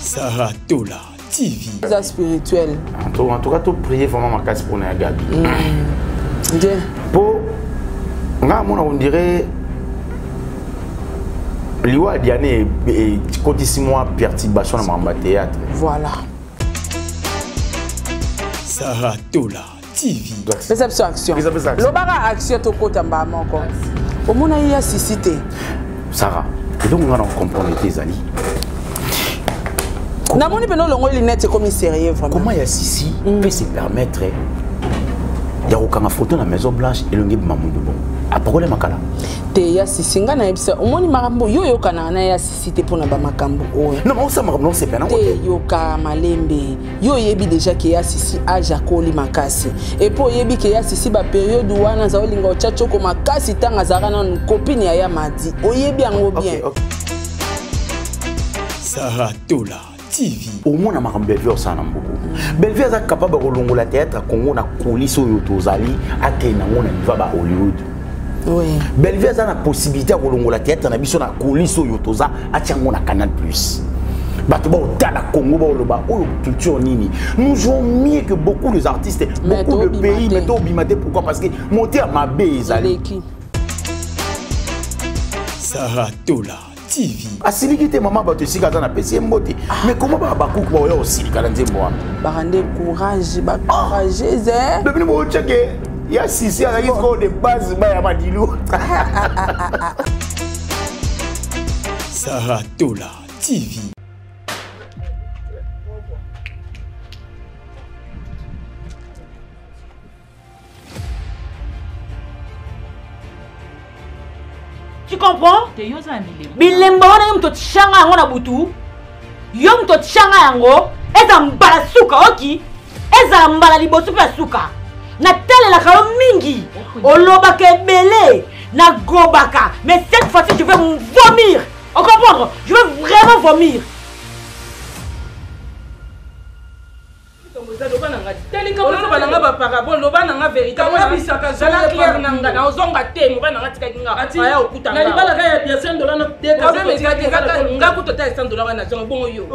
Sarah Tola TV. Eza spirituel. En tout, en tout cas, tout prier vraiment makasi pour na Gabi. Nde. Po nga mona on dirait liwa Diane ekotisi mwa perturbation na makambo ya théâtre. Voilà. Sarah Tola TV. Pesa biso action. Lobaka action tokota mbala moko. Omona ye ya sisi te. Sarah, eloko nga na comprendre te ezali. Namoni pena olongoli lunette ekomi sérieux vraiment. Comment ya sisi peut se permettre ya kokanga photo na Maison Blanche elongi ebima mwindu bongo? Apokole makala. Te ya sisi nga nayebisa omoni makambo yo oyokanaka na ya sisi te mpona bamakambo oyo. Non, mais osala makambo na osepela nango te. Yoka malembe. Yo oyebi déjà ke ya sisi age akoli makasi. Et puis oyebi ke ya sisi ba période wana aza olinga otya tshoko makasi ntango azalaka nanu copine ya ya Madi. Oyebi yango bien. Okay, okay. Sarah Tola TV. Omona makambo Bellevue osala na mboka. Bellevue aza capable ya kolongola théâtre ya Congo na coulisse oyo tozali akende nango na niveau ba Hollywood. Oui. Bellevue aza na possibilité ya kolongola théâtre na biso na coulisse oyo toza atia yango na Canal Plus. Bato baotala Congo baoloba oyo culture nini. Nous jouons mieux que beaucoup des artistes, Mais beaucoup de tobima pays, te. mais tobima te pourquoi? Parce que motema mabe ezali. Eleki. Sarah Tola TV. Asiliki te mama bato esika aza na pesi ye mbote. Mais comment ba bakuku baoya kosilika na nzembo wana? Baka nde courage, ba courageuse, eh? Bebini bocheke ya sisi azalaki sikoyo de base ba ya madilu. Sarah Tola TV. Tu comprends? Bilembo wana yo moto otyanga yango na butu, yo moto otyanga yango, eza mbala suka oki, ezala mbala liboso mpe ya suka. Natalelaka yo mingi, olobaka ebele, nagobaka, mais cette fois-ci je vais vomir. On comprendre? Je vais vraiment vomir. Loba na nga oloba na nga baparabole loba na nga vérité zala claire na nga naozonga te mobali na nga atikaki nga aya okuta na libala kaka ya 100 dollars na problème eza te nga kutu ata 100 dollars wana nazonga bongo yo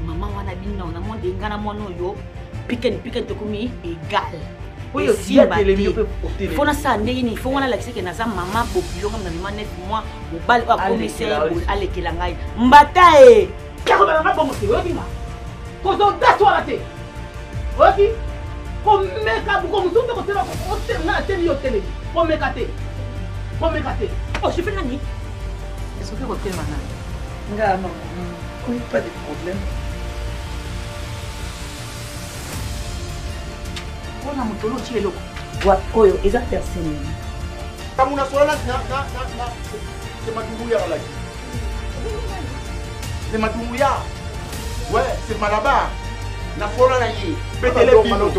mama wana bino na monde nga na mwana oyo pikeni pikeni tokomi égal oyo esimba telemi te yo mpe otelemi. fo nasala ndenge nini fo wana alakisa ke naza mama bokilo nga na mema 9 mois mobali oyo akomisa ye boye alekela ngai mbata e Kaka na bongo te oyoki nga kozwa audace wana te oyoki komeka buko mosusu te kotela nga nateli yo telemi komeka te komeka te oshife nani Soki kotema nani nga mama oui pas de problème mpona moto oyo otie eloko oyo eza perse nini Ntango nasola na na na na c'est Madumbuya alaki. C'est Madumbuya. Ouais, c'est Malabar. Nasola na ye. Répétez bino.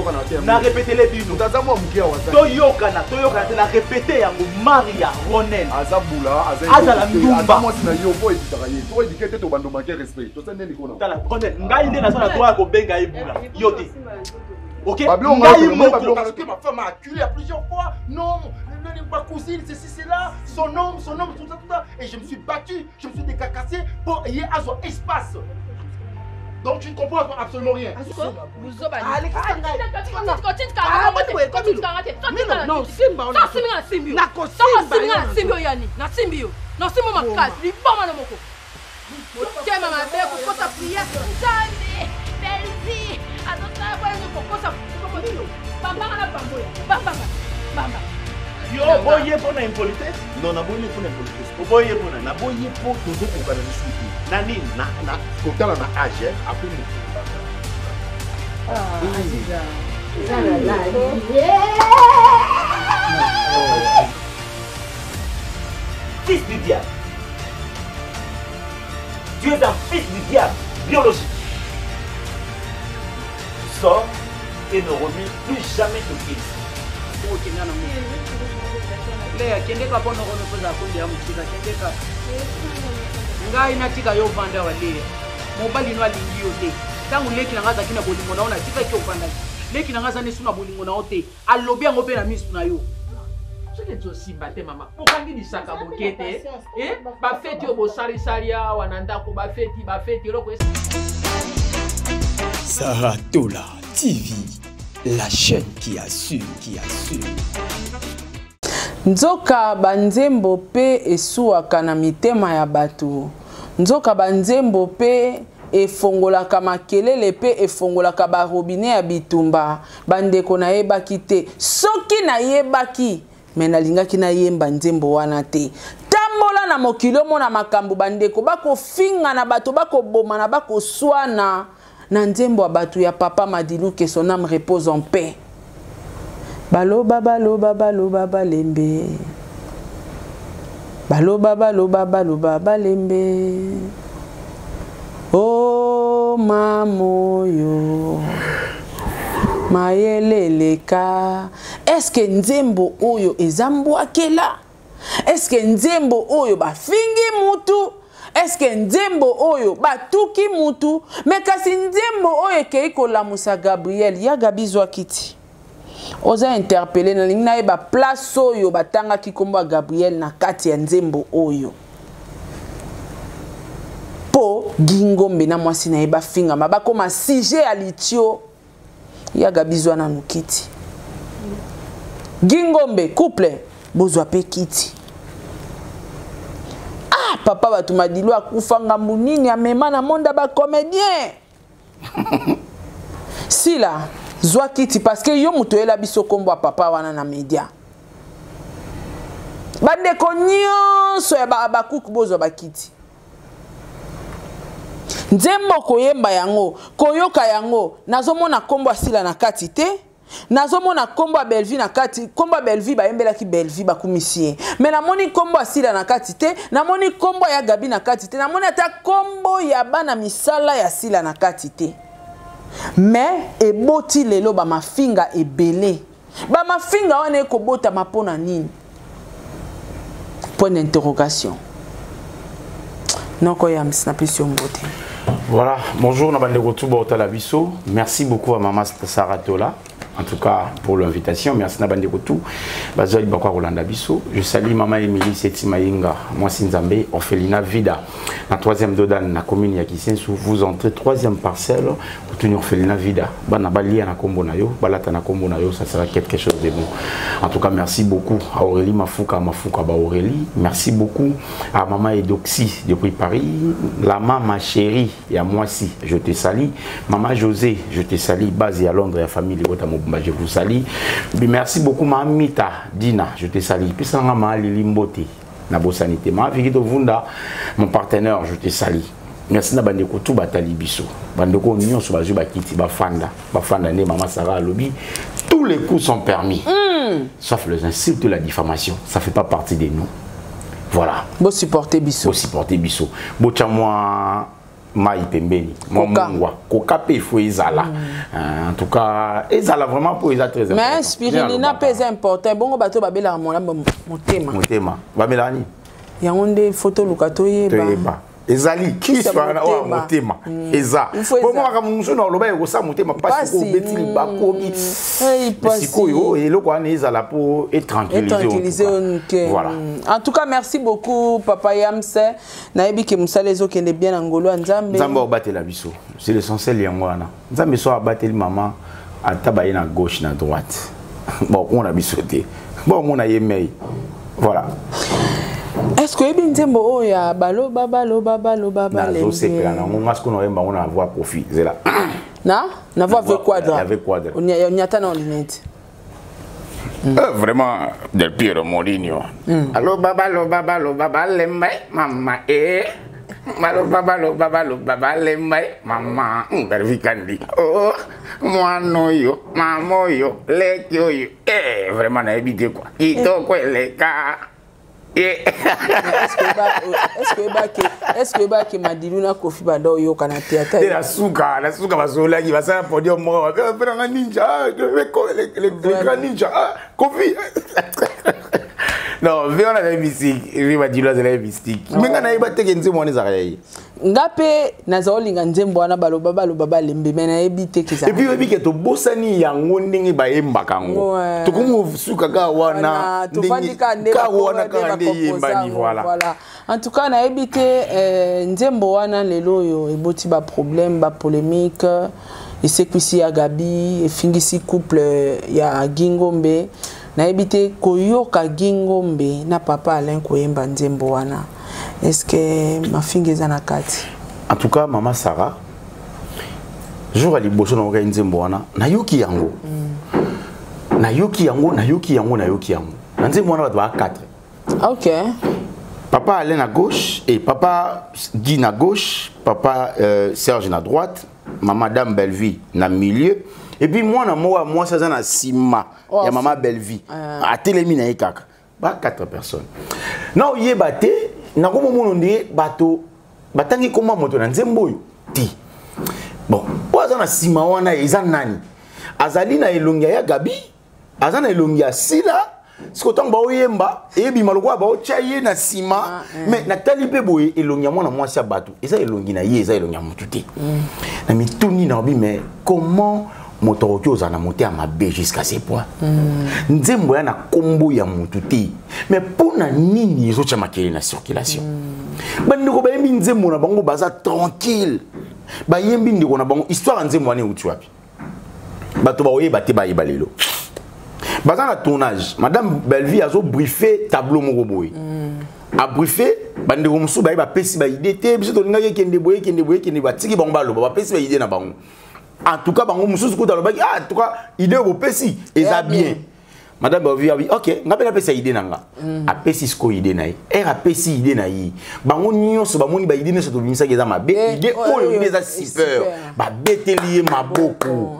Na répétez bino. Aza mwa moke awa. Toyokana, toyokana te na répété yango Maria Ronel. Aza bula, aza azala ndumba. Aza mwasi na yo po editaka ye. To edike te to bando manquer respect. To sende ndiko na. Tala Ronel, ngai nde naza na droit ya kobenga ye bula. Yo te. Ok, Bablo, ngai moko. Parce que ma femme m'a acculé à plusieurs fois. Non, ma cousine, ceci, cela, son homme, son homme, tout ça, tout ça. Et je me suis battu, je me suis décarcassé pour y avoir son espace. Donc tu ne comprends absolument rien. Motema mabe kokota prière nzambe belvi azosala boye kokosa bambanga na bamboya bambanga bamba yo oboyi ye mpo na impolitesse non naboyi ye mpo na impolitesse oboyi ye mpo na naboyi ye mpo tozokokana lisusu te na nini na kotala na age apres Aziza fils du diable. Tu es un fils du diable biologique. Tu sors et ne remets plus jamais tes pieds. Leya kendeka mpo noko mpoza akonde ya mosika kendeka ngai natika yo ovanda awa Leya mobali no alingi yo te ntango leki na ngai azalaki na bolingo na yo natikaki ovandaki leki na ngai aza nesu na bolingo na yo te alobi yango mpe na misu na yo. Mosala ezosimba te mama. Okangi lisaka moke te. Eh, bafeti oyo bosalisali awa na ndako, bafeti, bafeti eloko es... Sarah Tola TV, la chaîne qui assure, qui assure. Nzoka banzembo pe esuwaka na mitema ya bato. Nzoka banzembo pe efongolaka makelele pe efongolaka ba robinet ya bitumba. Bandeko nayebaki te. Soki nayebaki me nalingaki nayemba nzembo wana te. Tambola na mokili omona makambo bandeko bakofingana, bato bakobomana, bakoswana na nzembo ya bato ya papa Madilu, que son âme repose en paix. Baloba baloba baloba balembe, baloba baloba baloba balembe, o oh, mamoyo mayele eleka. Eske nzembo oyo eza mbwakela? Eske nzembo oyo bafingi mutu? Eske nzembo oyo batuki mutu? Me kasi nzembo oyo ekei kolamusa Gabriel ya Gabi. Zwa kiti, oza interpele. Nalingi nayeba place oyo batangaki nkombo ya Gabriel na kati ya nzembo oyo, mpo Gingombe na mwasi na ye bafingama, bakoma sujet ya litio. Ya Gabi, zwa nanu kiti. Gingombe couple, bozwa mpe kiti. Ah, papa bato Madilu akufa, ngambu nini amema na monde ya bacomédien? Sila, zwa kiti, parce que yo moto oyela biso nkombo ya papa wana na media. Bandeko nyonso ya bakuku, bozwa bakiti. Nzembo koyemba yango, koyoka yango, nazomona nkombo asila na kati te, nazomona nkombo ya Bellevue na kati. Nkombo ya Bellevue, bayembelaki Bellevue, bakumisi ye, me namoni nkombo asila na kati te, namoni nkombo ya Gabi na kati te, namoni ata nkombo ya bana misala ya Sila na kati te. Me eboti lelo bamafinga ebele. Bamafinga wana ekobotama mpo na nini? Point d'interrogation. Noko Yams, napesi yo mbote. Voilà, bonjour na bandeko tout baotala biso. Merci beaucoup à maman Sarah Tola, en tout cas pour l'invitation. Merci na bandeko tout bazali bakwa kolanda biso. Je salue maman Émilie Seti Mayinga, mwasi Nzambe, orphelinat Vida na troisième dodan na commune ya Kisensu. Vous entrez troisième parcelle, otuni orphelinat Vida. Bana balia na kombo na yo, balata na kombo na yo, ça sera quelque chose de bon. En tout cas, merci beaucoup à Aurélie Mafuka, Mafuka ba Aurélie. Merci beaucoup à maman Edoxy depuis Paris, la maman chérie ya mwasi, je te salue. Maman José, je te salue, basée à Londres, ya famille Libota Mobimba, je vous salue. Merci beaucoup Mamita Dina, je te salue. Pisanga ma Lili Mbote na bosani te. Ma Viki Vunda, mon partenaire, je te salue. Merci na bandeko tout batali biso. Bandeko nyonso bazwi bakiti bafanda, bafanda nde mama Sarah alobi, tous les coups sont permis. Sauf les insultes, la diffamation, ça fait pas partie de nous. Voilà. Bo supporter biso. Bo supporter biso. Bo mwa mai pembeni, mwa mungwa, koka pe faut ezala. En tout cas, ezala vraiment pour eza très important. Mais spirilina pe eza important. Bongo bato babelaka mona motema. Motema. Babelaka nini? Yango nde faut toluka toyeba. Toyeba. Ezali kisi wana oyo motema eza po makambo mosusu na oloba ekosala motema mpasi, obeti libakoki. Sikoyo eloko wana ezala mpo etranquilliser. Voilà. En tout cas, merci beaucoup papa Yams. Nayebi ke mosala ezokende bien na ngolo ya Nzambe. Nzambe aobatela biso, c'est l'essentiel yango wana. Nzambe so abateli mama, ata baye na gauche na droite, bakomona biso te, bakomona ye mei. Voilà. Est ce que oyebi nzembo oyo ya baloba baloba baloba? Nazosepela nango nga sikoyo, nayemba yango na voix Kofi zela. Na voix V Quadra. V Quadra. Onyata na lunette. Vraiment, Del Piero Mourinho. Aloba baloba baloba balemba mama eh. Baloba baloba baloba balemba mama Bervikandi. Oh mwana oyo, mama oyo, leki oyo. Eh vraiment nayebi te quoi. Kitoko eleka. Est-ce que oyebaki Madilu na Kofi banda oyokana te ata? Te, na suka, na suka basololaki, basala podium moko mpe nanga ninja, le grand ninja Kofi. Non, vie wana azali mystique, vie Madilu azali mystique. Mais nga nayeba te ke nzembo wana ezalaka ya ye. Nga mpe naza olinga nzembo wana, baloba baloba balembe, me nayebi te ke Et puis oyebi ke tobosani yango ndenge bayembaka yango. Tokomi suka kaka wana. Tovandi kaka nde kaka wana kaka nde eyembani, voilà. Voilà. En tout cas nayebi te, nzembo wana lelo oyo eboti baproblème, bapolémique, esekwisi ya Gabi, efingisi couple ya Gingombe. Nayebi te, koyoka Gingombe na papa Alain koyemba nzembo wana, est ce que mafinga eza na kati? En tout cas, mama Sarah, jour ya liboso nayokaki nzembo wana, nayoki yango, nayoki yango, nayoki yango, nayoki yango. Na nzembo wana bato baa 4. Papa Alain à gauche et papa Guy na gauche, papa Serge na droite, maman Dame Bellevue na milieu et puis mwana moko ya mwasi aza na nsima ya mama Bellevue, atelemi na ye kaka. Ba quatre personnes na oyeba te, nakomomona nde bato batangi koma moto na nzembo oyo te. Bon, oyo aza na nsima wana eza nani? Azali na elongi ya Gabi, aza na elongi ya Sila. Siko ntango baoyemba, eyebima lokola baotya ye na nsima. Mais natali mpe boye, elongi ya mwana mwasi ya bato eza elongi na ye, eza elongi ya motu te. Na mituni na obi, mais comment moto akoki ozala na motema mabe jusqu'à ce point? Nzembo ya na nkombo ya motu te, mais mpo na nini ezotya makele na circulation? Bandeko bayembi nzembo na bango, baza tranquille, bayembi ndeko na bango. Histoire ya nzembo wana euti wapi? Bato bakoyeba te, bayeba lelo. Baza na tournage, madame Bellevie azobriefe tableau moko boye, abriefe bandeko mosusu, baye bapesi baidée te: biso tolingaki ekende boye, ekende boye, ekende. Batiki bango baloba, bapesi baidée na bango. En tout cas bango mosusu kuta alobaki: ah, en tout cas idée oyo bopesi eza bien. Madame Bellevie abi: ok, nga mpe napesa idée na nga. Apesi sikoyo idée na ye. Ere apesi idée na ye, bango nyonso bamoni baidée nyonso tobimisaki eza mabe, idée oyo nde eza super. Babeteli ye maboko,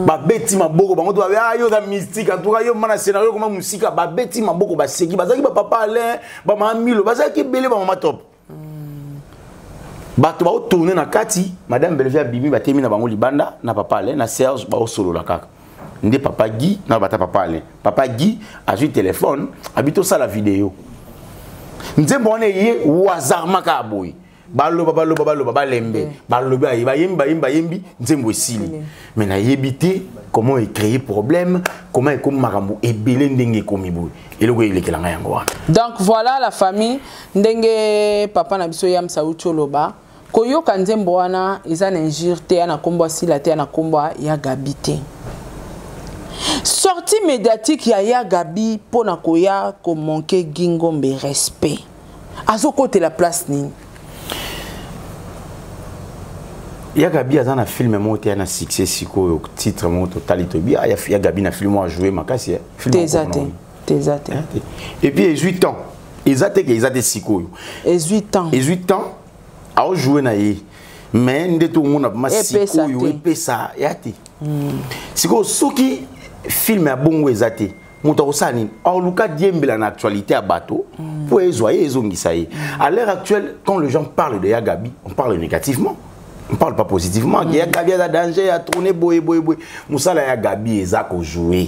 babeti maboko bango to babe: ah, yo oza mystique, en tout cas yo mana scénario koma mosika. Babeti maboko, baseki. Bazalaki bapapa Alain, bamama Milo, bazalaki ebele, bamama Top. Bato baotourne na kati, madame Bellevie abimi, batemi na bango libanda na papa Alain na Serge, baosolola kaka nde papa Guy na bata papa Alain. Papa Guy azwi telefone, abi tosala video. Nzembo wana eye wazarma kaka boye, baloba baloba baloba balembe, balobi aye, bayembi bayembi bayembi, nzembo esili. Mais nayebi te comment ecréer problème, comment ekomi makambo ebele ndenge ekomi boye. Eloko elekela ngai yango wana. Donc voilà la famille, ndenge papa na biso Yamsa uti oloba, koyoka nzembo wana eza na injure te, ya na nkombo asila te, ya na nkombo ya Gabi te. Sortie médiatique ya Gabi mpona koya komanquer Gingombe respect, azokotela place nini? Ya Gabi aza na film moko te ya na succès sikoyo, titre moko totali toyebi: ah, ya Gabi na film moko ajoue makasi, eh. Film Te, eza moko te, te, eza te. Et puis ezwi temps, eza te ke eza te sikoyo. Ezwi temps. Ezwi temps aojoue na ye, mais nde tomona ma Epesa sikoyo te. Epesa ya te. Sikoyo soki film ya bongo eza te, moto akosala nini? Aoluka diembela na actualité ya bato mpo ezwa ye, ezongisa ye. À l'heure actuelle, quand les gens parlent de Ya Gabi, on parle négativement, on parle pas positivement. Ya Gabi aza danger ya tourne boye boye boye. Mosala ya Gabi eza kojouer.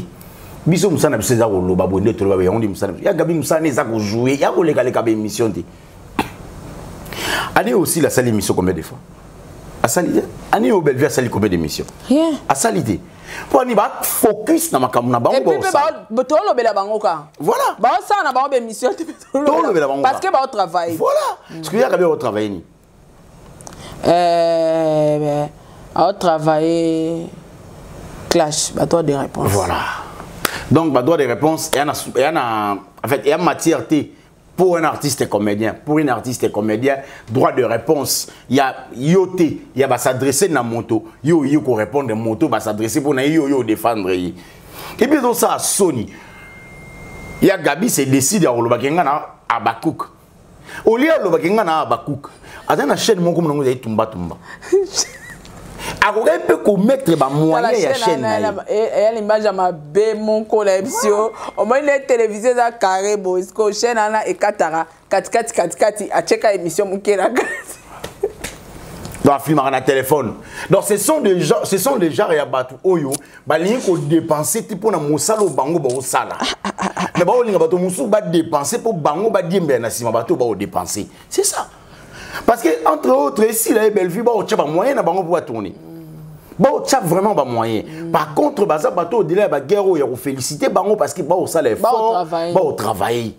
Biso mosala na biso eza koloba boye nde toloba yango nde mosala na biso. Ya Gabi mosala nde eza kojouer, ya kolekaleka baémission te. Année aussi asali émission combien de fois? Asali te. Année oyo Bellevue asali combien d'émissions? Rien. Asali te. Mpo ani bafocus na makambo na bango. Et puis mpe baosala. Tolobela bango kaka. Voilà. Baosala na bango bémission te. Tolobela bango parce kaka. que baotravaille. Voilà, parce que Ya Gabi aotravaille nini? Aotravaille clash, badroit de réponse. Voilà, donc badroit de réponse eya na, en fait eya matière te pour un artiste comédien. Pour un artiste comédien, droit de réponse ya yo te, ya bas'adresse na moto, yo yo korépondre moto bas'adresse mpona yo, yo défendre ye. Et puis ezosala soni. Ya Gabi se décide ya kolobaki nga na Abakuk. Olie alobaki nga na Abakuk, aza na chaîne moko monango ezali tumbatumba, akokaki mpe komettre bamoyen ya chaîne na ye. Eya l'image ya mabe moko na yebi yo, omoni nde télévision eza carré boye, siko chaîne wana ekataka katikati katikati, atieka émission moke na kati. Donc afilmaka na téléphone. Donc ce sont des gens, ce sont des genres ya bato oyo balingi kodépenser te mpo na mosala oyo bango baosala, mais baolinga bato mosusu badépenser mpo bango badiembela na nsima bato oyo baodépenser. C'est ça, parce que entre autres Esila ye Bellevue baotya bamoyen na bango mpo batourner, baotya vraiment bamoyen. Par contre baza bato au-delà ya baguerre oyo ya koféliciter bango, parce que baosala effort, baotravailler,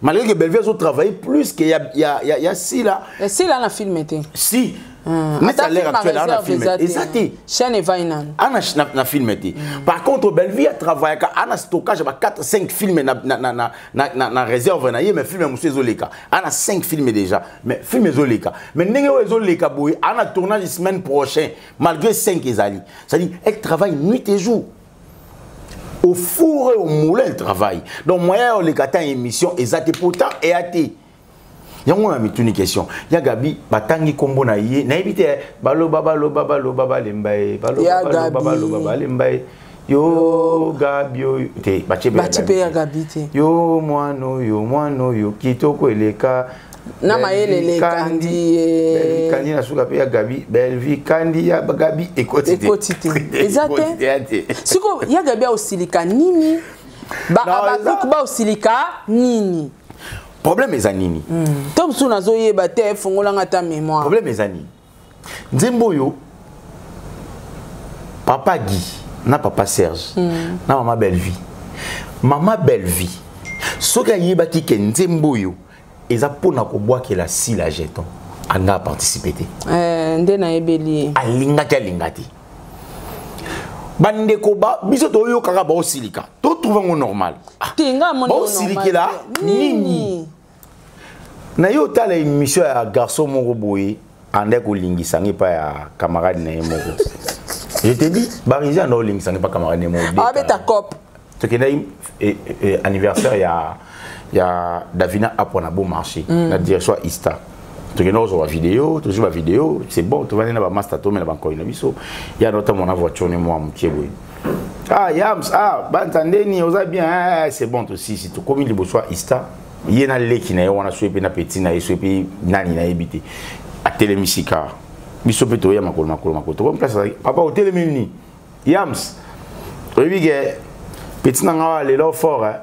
malgré que Bellevue azotravailler plus que ya Sila. Sila na film te. Si, net à l'heure actuelle ana film eza te. Chaîne evai nanu. Ana na film te. Par contre Bellevue atravaillaka, ana stockage ba 4 5 films na réserve na ye, mais film mosusu ezoleka. Ana 5 films déjà, mais film ezoleka, mais ndenge oyo ezoleka boye, ana tournage semaine prochaine, malgré 5 ezali. C'est-à-dire elle travaille nuit et jour, au four et au moulin elle travaille. Donc moyen oleka ta émission eza te, pourtant eya te. Yango na mituni question ya Gabi, batangi nkombo na ye, nayebi te. Baloba, baloba, baloba, balemba ye, baloba, baloba, baloba, balemba ye. Yo Gabi oyo te, batie. Mpe ya Gabi te. Yo mwana oyo, mwana oyo kitoko eleka. Na mayele elekandi. Kandi na suka mpe ya Gabi, Bellevue kandi ya Gabi ekoti te. Ekoti te, eza te. Siko ya Gabi aosilika nini? Bakuku baosilika nini? Problème eza nini? To mosusu nazoyeba te, efungolanga ata mémoire. Problème eza nini? Nzembo oyo, papa Guy na papa Serge na mama Bellevue, mama Bellevue soki ayebaki ke nzembo oyo eza mpona kobwakela Sila jeton, anga aparticipe te. Nde nayebeli ye. Alingaki, alinga te. Bandeko ba biso toyokaka baosilika, totrouve yango normal. Te, nga amoni. Baosilikela nini? Na ye otala émission ya garçon moko boye, ande kolingisa ngai epai ya camarade na ye moko. Je te dis, Barisi anda olingisa ngai epa camarade na ye moko. Abeta cop. Tokendaki anniversaire ya Davina Apwa na Beau Marché, na direction ya Ista. Tokende kozwa bavideo, tozwi bavideo, c'est bon, tovandi na bamaster, tomela bankoi na biso. Ya na otamona voiture ne mwa mokie boye. Ah yams, ah banta ndeni oza bien? Ah, c'est bon. Tosisi, tokomi liboso ya Ista, ye na leki na ye wana, soki mpe na petit na ye, soki mpe nani nayebi te. Atelemisi car, biso mpe toya makolo makolo makolo, tokomi place azalaki. Papa otelemi nini? Yams, oyebi ke petit na nga wa lelo fort, eh?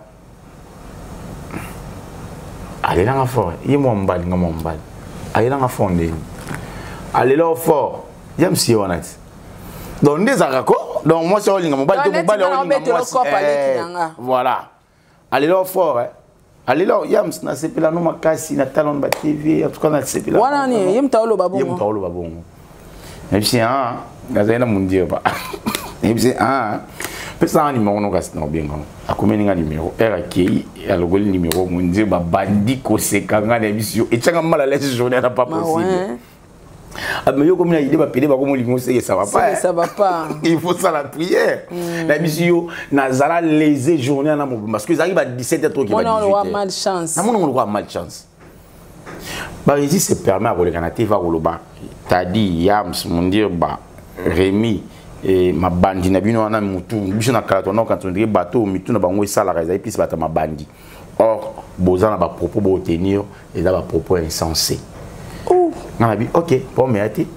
Alelanga fort. Ye mwa mobali, nga mwa mobali, alelanga fort ndeni alela fort. Yams ye wana ti. Donc nde ezalaka ko, donc mwasi aolinga mobali to mobali aolinga mwasi, voilà, alela fort, eh? Alela yams, nasepela no makasi na tala ba TV, en tout cas nasepela. Wana ni ye moto aoloba bongo? Ye moto aoloba bongo. Nayebisi, ah, nazali na mundir ba, nayebisi, ah, pesanga numéro no kasi na obenga. Akomeli nga numéro, ere akei alogoli numéro, mundir babandi koseka. Nga nayebisi yo, etianga mal à l'aise journée na, pas possible. Ah, mais yo komi na idée bapele bakomi olingi oseke, ça va pas. Ça va pas. Il faut ça, la prière. Nayebisi yo, nazala lésé journée na mobimba, parce que ezalaki ba 17 heures toki ba 18. Malchance. Namona ngo lokola malchance. Barisi se permet akoleka na TV, akoloba tadi yams mundir ba Rémi e mabandi na bino wana mutu biso na kala tona kanto ndenge bato mitu na bango esalaka ezali plus bato mabandi. Or boza na bapropos botenir, eza bapropos insensé. Nga na bi ok, po meya te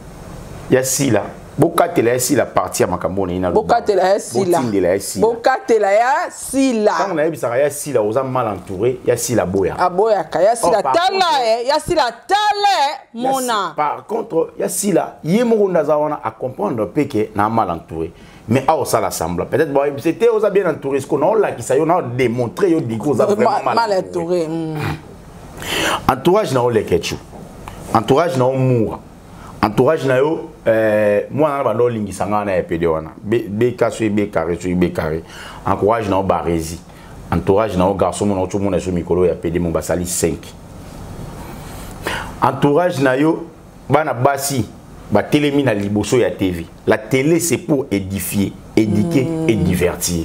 ya Sila, bokatela ya Sila parti ya makambo na ye na Bokatela ya Sila. Botindela ya Sila. Bokatela ya Sila. Ntango nayebisaka ya Sila oza mal entouré, ya Sila aboyaka. Aboyaka ya Sila. Tala e ya Sila, tala e mona. Par contre ya Sila ye moko nde aza wana, acomprendre mpe ke na mal entouré, mais awa osala semblant. Peut-être bayebisa te oza bien entouré, siko naolakisa yo, naodémontre yo diko oza vraiment mal entouré. Entourage na yo lekechu, entourage na yo mura, entourage na yo mwana na bando olingisa ngai na epede wana bk so b carré so b carré, encourage na yo Baresi, entourage na yo garçon mona otomona so mikolo ya pede mo basali 5, entourage na yo bana basi batelemi na liboso ya TV. La télé, c'est pour édifier, éduquer et divertir.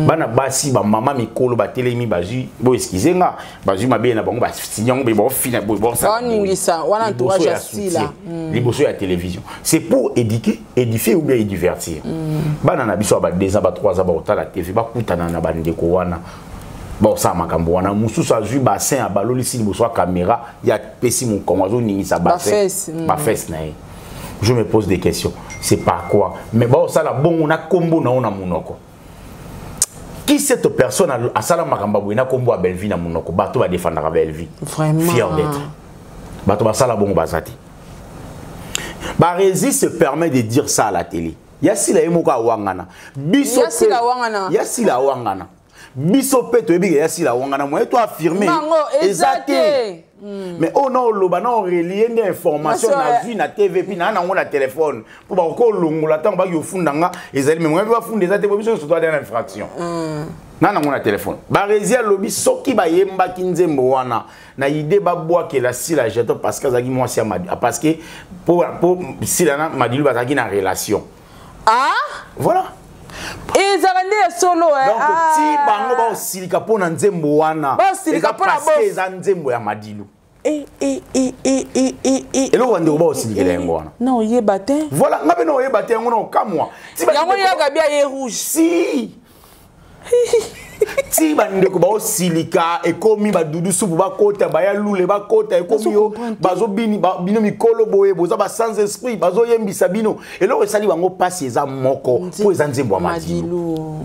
Bana basi, bamama mikolo batelemi, bazwi, bo excuse nga, bazwi mabe na bango, basinya yango, bofina boye. Baningisa wana entourage ya Sila. Liboso ya télévision, c'est pour éduquer, édifier ou bien divertir. Bana na biso ya ba 2 ans, ba 3 ans baotala TV, bakutana na bandeko wana baosala makambo wana. Mosusu azwi bassin, abalolisi liboso ya caméra, ya pesi mokongo, azoningisa bassin, bafesses na ye. Je me pose des questions. C'est par quoi? Mais baosala bongo na kombo na ona munoko. Qui cette personne asala makambo boye na kombo ya Bellevue na munoko? Bato ba défendra Bellevue. Vraiment. Fier d'être. Bato basala bongo bazati. Barezi se permet de dire ça à la télé. Yasila ye moko awangana. Biso Yasila awangana. Yasila awangana. Biso pe toyebi ke Yasila awangana moye to affirmer. Bango eza te. Mais oh non loba na relier nde information na vue na TV puis na nango na téléphone. Po ba ko longola tango ba yo funda nga ezali mais moye ba funda eza te po biso surtout na infraction. Na nango na téléphone. Barezi alobi soki ba yembaki nzembo wana na idée ba bwakela Sila jeton parce que azaki mwasi ya Madi, parce que pour Sila na Madilu bazaki na relation. Ah? Voilà. Ezalaka nde ya solo, eh. Donc, Ah. ti bango baosilika mpo na nzembo wana. Baosilika Eza mpo na parce que bof. eza nzembo ya Madilu. Eh, eh, eh, eh, eh, eh, eh. Eloko bandeko baosilikela yango wana. Na oyeba te. Voilà, nga mpe na oyeba te yango na okamwa. Ti Yango bandeko yaka bia ye rouge. Si. Ti bandeko baosilika ekomi badudu supu bakota baya lule bakota ekomi yo bazobini bino mikolo boye boza ba sans esprit bazoyembisa bino eloko esali bango pasi eza moko po eza nzembo ya Madilu.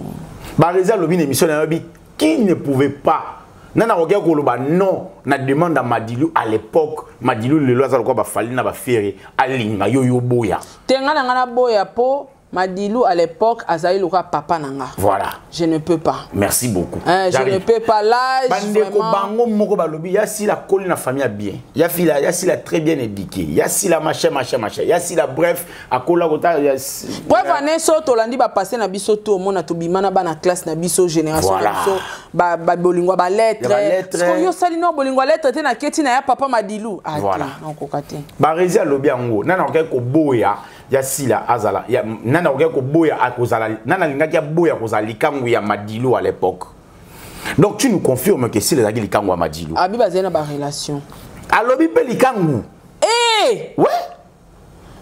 Barezi alobi na émission na yobi qui ne pouvait pas nana akoki koloba non na demande ya Madilu à l'époque. Madilu lelo aza lokola bafali na bafere alinga yo yo boya. Te, nga na nga na boya po Madilu à l'époque azali lokola papa na nga. Voilà. Je ne peux pas. Merci beaucoup. Hein, je J'arrive. ne peux pas l'âge Bandeko vraiment. bango moko balobi ya sila koli na famille bien. Ya fila ya sila très bien éduqué. Ya sila machin machin machin. Ya sila bref akola kota ya Bref, année so tolandi ba passer na biso to mona to bima na bana classe na biso génération na Voilà. biso ba ba bolingo ba lettre. Ya ba lettre. Parce que yo sali no bolingo lettre te na keti na ya papa Madilu. Ah, Voilà. te, non koka te. Barezi alobi yango nana akoki koboya ya sila azala ya nana akoki koboya akozala nana alingaki aboya kozala likangu ya Madilu à l'époque. Donc tu nous confirmes que sila ezalaki likangu ya Madilu. Abi bazali na ba relation. Alobi mpe likangu. Eh! Ouais.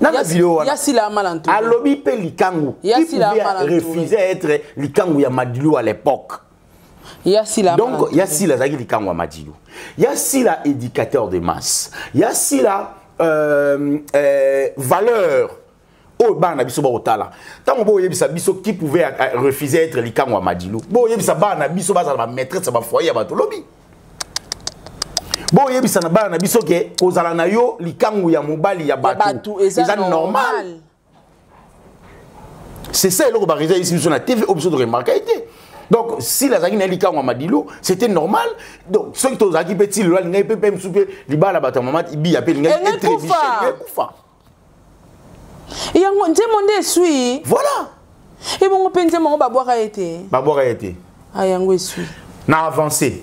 Nana vidéo wana. Ya sila mal entouré. Alobi mpe likangu. Ya Qui sila pouvait mal entouré. refuser être likangu ya Madilu à l'époque? Ya sila mal Donc, entouré. ya sila azalaki likangu ya Madilu. Ya sila éducateur de masse. Ya sila valeur. Oyo bana na biso baotala ntango boyebisa biso qui pouvait refuser être likangu ya Madilu, boyebisa bana na biso bazala bamaîtresse ya bafoyer ya bato lobi, boyebisa na bana na biso ke kozala na yo likangu ya mobali ya bato bato eza eza normal. normal. C'est ça eloko bareza yebisi biso na TV oyo biso toremarka ye te. Donc s'il azalaki na likangu ya Madilu, c'était normal. Donc soki tozalaki mpe ti lelo alingaki mpe mpe mosusu mpe libala bato ya mama biya mpe elingaki Elingi etrébuche, kufa. elingi kufa. Yango nzembo nde eswi. Voilà. Ebongo mpe nzembo yango babwaka ye te. Babwaka ye te. Ah, yango eswi. Na avancé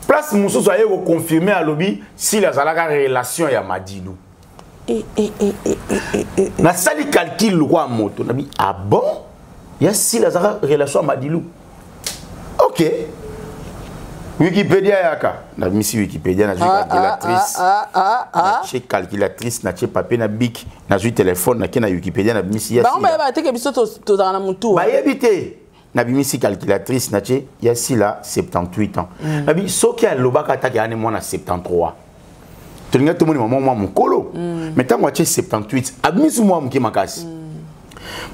place mosusu aye koconfirme alobi s'il azalaka relation ya Madilu. Eh, eh, eh, eh, eh, eh, eh. Nasali calcul lokwa ya moto nabi ah bon ya s'il azalaka relation ya Madilu. Ok, Wikipédia yaka nabimisi Wikipédia, nazwi Ah, calculatrice, ah, ah, ah, ah. natie calculatrice, natie papier na bic, nazwi téléphone, nake na Wikipédia, nabimisi ya Bango Sila. bayeba te ke biso tozalaka na motu. Bayebi te. Nabimisi calculatrice, natie ya sila 78 ans. Nabi soki alobaka ataki ane mwana 73, tolingai tomoni mama mwa mokolo. Mais ntango atie 78, abimisi mwa moke makasi.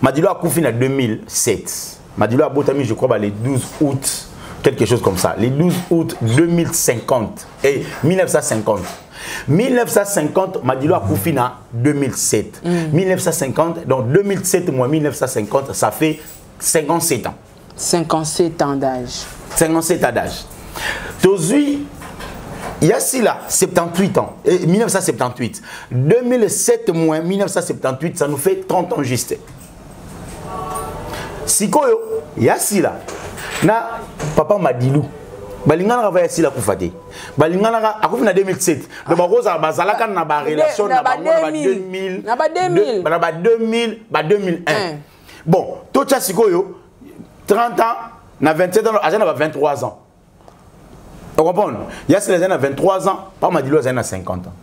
Madilu akufi na 2007. Madilu abotami, je crois, ba le 12 août, quelque chose comme ça, le 12 août 2050 et 1950 1950. Madilu akufi na 2007. 1950, donc 2007 moins 1950, ça fait 57 ans. 57 ans d'âge. 57 ans d'âge. Tozui Yassila, 78 ans, et 1978. 2007 moins 1978, ça nous fait 30 ans juste. Sikoyo, Yassila, na papa Madilu, balinganaka va Yassila kufa te. Balinganaka, akufi na 2007. Donc, bakozala bazalaka na ba relation Na na ba bango na ba 2000. 2000. Na ba 2000. Na ba 2000, ba 2001. Un. Bon, totia sikoyo, 30 ans, na 27 ans, aza na ba 23 ans. Vous comprenez? Yassila aza na 23 ans, papa Madilu aza na 50 ans.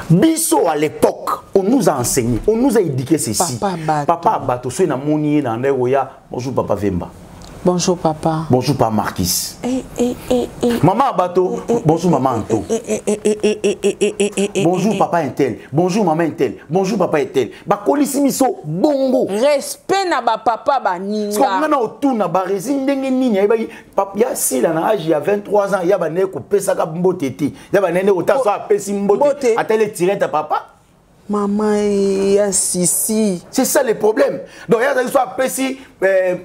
Biso à l'époque, on nous a enseigné, on nous a éduqué ceci. Papa Bato. Papa Bato, soki namoni ye na ndeko ya, bonjour papa Vemba. Bonjour papa. Bonjour pa Marquis. Eh, eh, eh, eh. Maman Abato, bonjour maman Anto. Eh, eh, eh, eh, eh, eh, eh, eh, eh, eh, Bonjour eh, papa Intel, bonjour maman Intel, bonjour papa Intel. Bakolisi miso bongo. Respect na ba papa ba Parce que ninga. nga na otuna baresi ndenge nini ayebaki ya sila na age ya 23 ans ya bandeki kopesaka mbote te ya bandeki kotala so apesi mbote Mbote. atali etirete papa. Mama ya sisi. C'est ça le problème. Donc, il y a des gens qui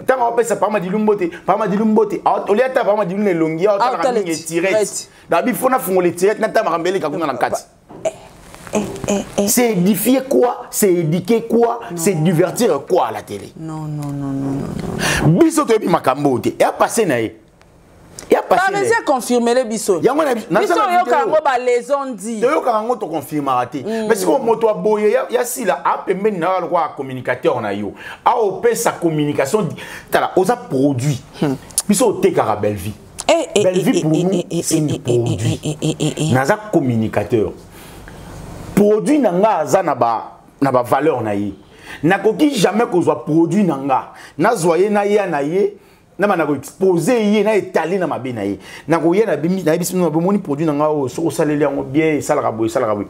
tant qu'on pèse par Madilu Mbote, par Madilu Mbote, au lieu de par Madilu Nelongi, Ah, on otala a mis tirette. D'abord, il faut na fungoler tirette, na tamarambele kakuna na kati. C'est édifier quoi? C'est éduquer quoi? C'est divertir quoi à la télé? Non, non, non, non, non. Biso toyebi makambo te. Et a passé na ye. Et a passé na ye. Parezi confirmer le biso. Yango na na Biso na yoka vidéo. yango ba les dit. Toyokaka yango toconfirmaka te. Mais sikoyo moto aboye ya sila apembeni na yo lokola communicateur na yo, aopesa communication. Tala, oza produit. Biso otekaka belle vie. Eh, eh, Belle vie eh, pour eh, nous, eh, eh, c'est eh, une eh, produit. eh, eh, eh, eh, eh. Naza communicateur, produit na nga aza na ba na ba valeur na ye. Nakoki jamais kozwa produit na nga, nazwa ye, na ya na ye, na banda koexpose ye, na etali na mabe na ye. Nakoya na bimi, nayebisi bino, bomoni produit na nga oyo, soki osaleli yango bien, esalaka boye, esalaka boye.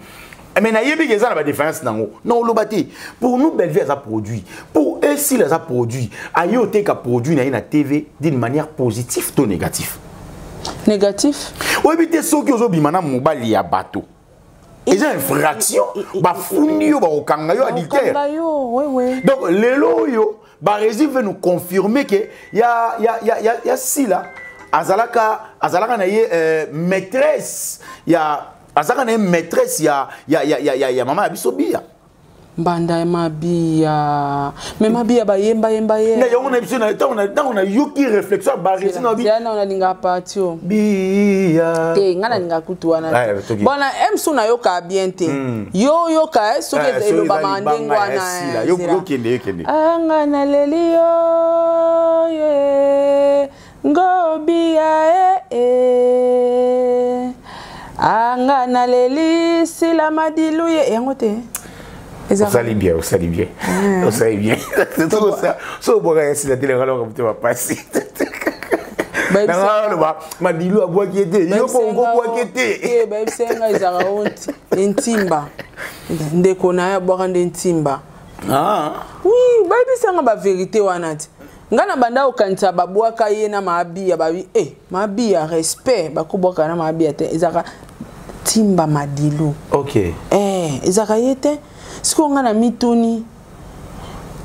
Mais nayebi ke eza na badéfaillance nango, na oloba te. Pour nous, Bellevie aza produit. Pour eux, s'il aza produit, aye oteka produit na ye na TV d'une manière positive to négatif? Négatif. Oyebi te, soki ozobima na mobali ya bato, eza infraction, bafundi yo, bakokanga yo adultère. Okanga yo, oui oui. Donc lelo oyo Baresi veut nous confirmer que ya sila azalaka na ye maîtresse ya, azalaka na ye maîtresse ya mama ya biso Biya. Mbanda ya mabiya. Mais mabiya bayemba yemba ye. Na yango na biso na ntango nayoki réflexion ya Baresi na bi Zela na nalinga parti o. Biya. Te, nga nalinga kutu wana Eh, te. toki. Bon, na M su nayoka bien te. Yo yoka eh, soki Eh, soki elobama eza ndenge libanga ya wana. Sila. Eh, zela. Yokende, yokende. Anga naleli yo ye ngobia e e anga naleli sila madilu ye yango te. Osali bien, osali bien, osali bien. So obwaka ya Sila te, lenga loka motema pasi. Nanga aloba Madilu abwaki ye te, yo mpo okobwaki ye te. Bayebisa nga ezalaka o ntimba, ndeko na ye abwaka nde ntimba. Ah. Oui, bayebisanga baverité wana te. Nga na banda kokanisa babwaka ye na maabiya, babi e maabiya respect, bakobwaka na maabiya te, ezalaka timba Madilu. Ok. Eh, ezalaka ye te. Sikoyo nga na mituni,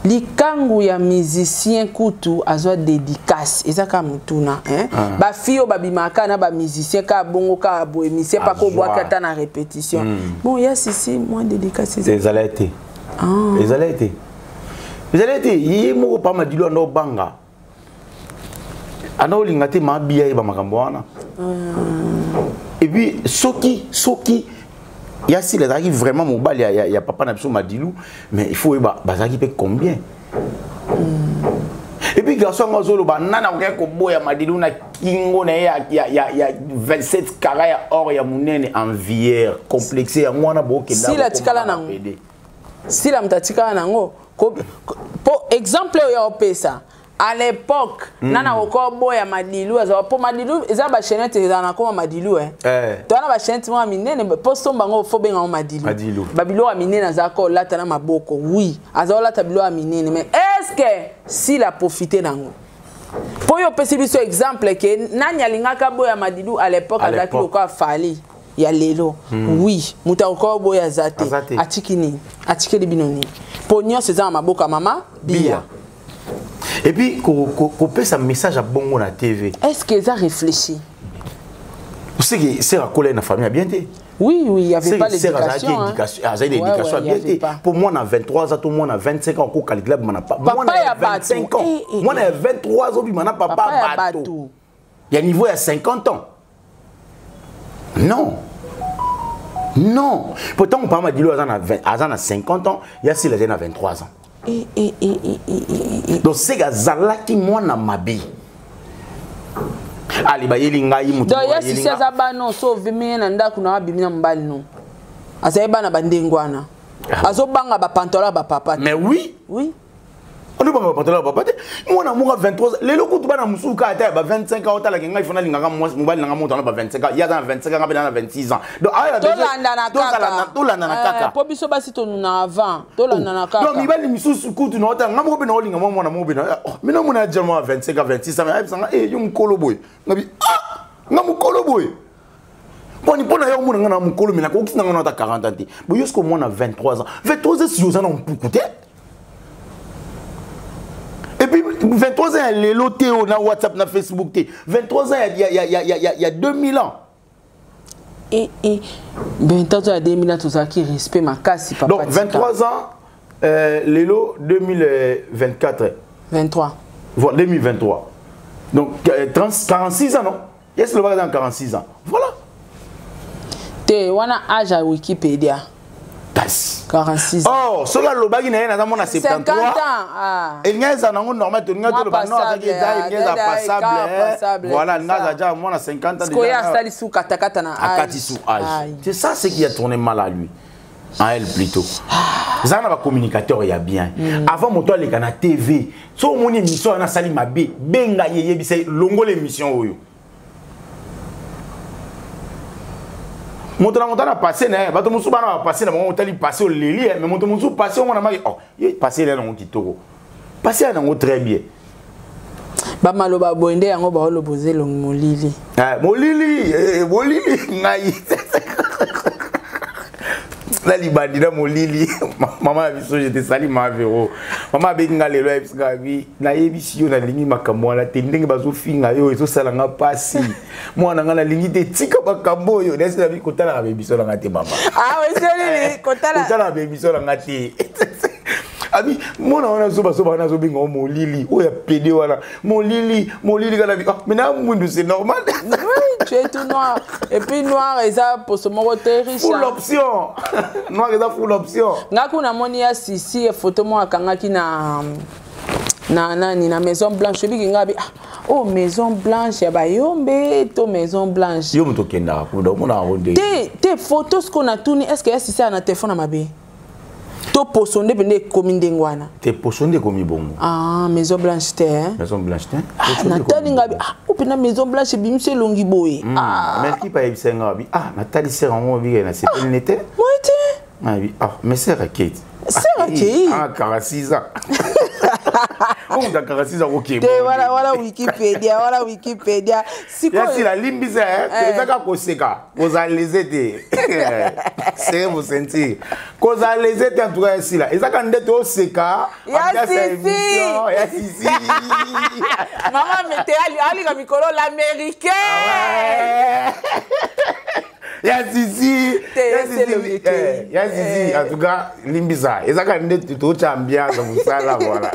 likangu ya musicien kutu azwa dédicace, eza kaka motuna, hein? Ah. Bafille oyo babimaka na bamusicien kaka bongo, kaka boye, musicien paka Azwa. obwaki ata na répétition. Bon, ya sisi mwa dédicace eza. Ezala ye te. Ah. Ezala ye te, ezala ye te. Ye moko pa Madilu anda obanga, anda olinga te maabiya yeba makambo wana. Et puis soki ya sila azalaki vraiment mobali ya papa na biso Madilu, mais il faut oyeba bazalaki mpe combien. Et puis garçon yango azoloba nani akokaki koboya Madilu na kingo na ye ya 27 carats ya or ya monene, envier, complexe, yango wana bokenda. Sila atikala nango. Sila moto atikala nango. Po exemple oyo ya opesa à l'époque, nana okoboya Madilu azala po Madilu eza bachaînette, ezala na koma Madilu, eh. Eh. To wana bachaînette moko ya minene po somba yango, fo benga yango Madilu. Madilu. Babiloko ya minene azalaka olata na maboko. Oui, aza olata biloko ya minene, mais est ce que sila profite nango? Mpo oyo opesi biso exemple ke nani alingaka boya Madilu à l'époque? À Azalaki l'époque. lokola Fali ya lelo. Oui, moto akoka boya aza te. Aza te. Atiki nini? Atikeli bino nini? Mpo nyonso eza na maboko ya mama Biya. Biya. Et puis kopesa message ya bongo na TV, Est ce que eza réfléchi? Oseki ser akola ye na famille ya bien te. Oui, il y avait pas Ser azalaki l'éducation, hein. éducation, azalaki Ouais, éducation ouais, il y ya bien avait te. pas. Mpo mwana 23 ans to mwana 25 ans okokalikila bima na Papa mwana ya ya bato. 25 ans, Eh, eh, mwana eh. ya 23 ans obima na papa Papa ya bato bato. ya niveau ya 50 ans, non, non. Pourtant papa Madilu aza na 20, aza na 50 ans, ya sila azali na 23 ans. Eh, eh, eh, eh, eh, eh, eh. Donc seke azalaki mwana mabe. Ali bayeli ngai moto Donc moko ya ayeli sisi aza bana so ovimi ye na ndako na abimi na mobali no, azali bana bandenge wana, azobanga bapantalon ya bapapa te. Mais oui. Oui. Alobanga bapantalon ya papa te. Mwana moko ya 23 ans lelo kutu bana mosusu kaka ata ya ba 25 ans otalaka ngai fona alingaka mwasi mobali nanga moto ana ba 25 ans, ye aza na 25 ans, nga mpe na 26 ans, donc aya tolandana kaka, tolandana kaka. Mpo biso basi tonuna avant, tolandana kaka. Donc mibali misusu kutu na otala nga moko mpe naolinga mwa mwana moko mpe na mina mona ya mwa 25 ans, 26 ans, ayebisa nga eh yo mokolo boye, ngabi ah nga mokolo boye poni mpo na yo omona nga na mokolo, me nakokisi na nga na ata 40 ans te. Boye yo soki omona 23 ans, 23 ans si oza na mpuku te. Et puis 23 ans ya lelo te oyo na WhatsApp na Facebook te, 23 ans ya 2000 ans. E 23 ans ya 2000 ans, tozalaki respect makasi, papa. Donc 23 ans lelo 2024. 23. Voilà, 2023, donc 30, 46 ans, non? Yes, le dans 46 ans, voilà. Te wana age ya Wikipedia. Kasi 46 ans. Or soki alobaki na ye naza mona 70 73 ans, ah. Elingi eza nango normal, tolingi toloba non, azalaki eza elingi eza passable, voilà, elingi aza ja mwana 50 ans. Sikoyo asali su katakata na âge, akati su âge. C'est ça ce qui a tourné mal à lui, à elle plutôt. Eza na bacommunicateur ya bien. Avant moto aleka na TV, so omoni émission wana asali mabe, benga ye, yebisa ye longola émission oyo. Moto na moto ana passé na ye. Bato mosusu bana bapassé na bango, otali passé oleli, mais moto mosusu passé omona maki, oh ye passé ela nango kitoko, passé ya nango très bien. Bamaloba boye nde yango baoloba oza elongi molili. Molili, molili ngai na libandi na molili. Mama na biso, je te sali, ma Vero. Mama abengi nga lelo, ayebisi nga bi nayebisi yo nalingi makambo wana te, ndenge bazofinga yo ezosala nga mpasi, mwana nga nalingi te, tika makambo oyo. Nayesi na bi kotalaka bebiso na nga te, mama. Kotalaka bebiso na nga te. Abi mwana wana zobazoba wana azobenga o molili oyo ya pede wana, molili molili kala bi, ah, mais na mwindu, c'est normal. Oui, tu es tout noir et puis noir eza poso moko te riche. Full option, noir eza full option. Nga kuna namoni ya Sisi photo moko akangaki na nani, na Maison Blanche. Obiki nga bi ah, oh, Maison Blanche ya bayombe to Maison Blanche. Yo moto okendaka kuna, omona yango nde. Te te, photo siko natuni, est ce que ya Sisi ana telefone na mabe to poso nde pende ekomi ndenge wana? Te, poso nde ekomi bongo. Ah, Maison Blanche te, hein? Maison Blanche te. Ah, natali nga bi ah, opena Maison Blanche ebimisi elongi boye. Ah. Mais kipa ayebisa nga bi ah, natali sere yango bike na sepeli ne te. Moi te. Abi ah, mais sere akei. Sere akei. Ah, 46 ans, oyo moto 46 ans okende. Te, wana wana Wikipedia, wana Wikipedia. Sikoyo yasila limbisa, eza kaka koseka, kozala lese te, serre vos ceintures, kozala lese te. En tout cas yasila eza kaka nde toseka. Ya Sisi. Ya Sisi. Mama mete alika mikolo l'américain. Ya Sisi, ya Sisi, ya Sisi, en tout cas limbisa, eza kaka nde totya ambiance mosala, voilà.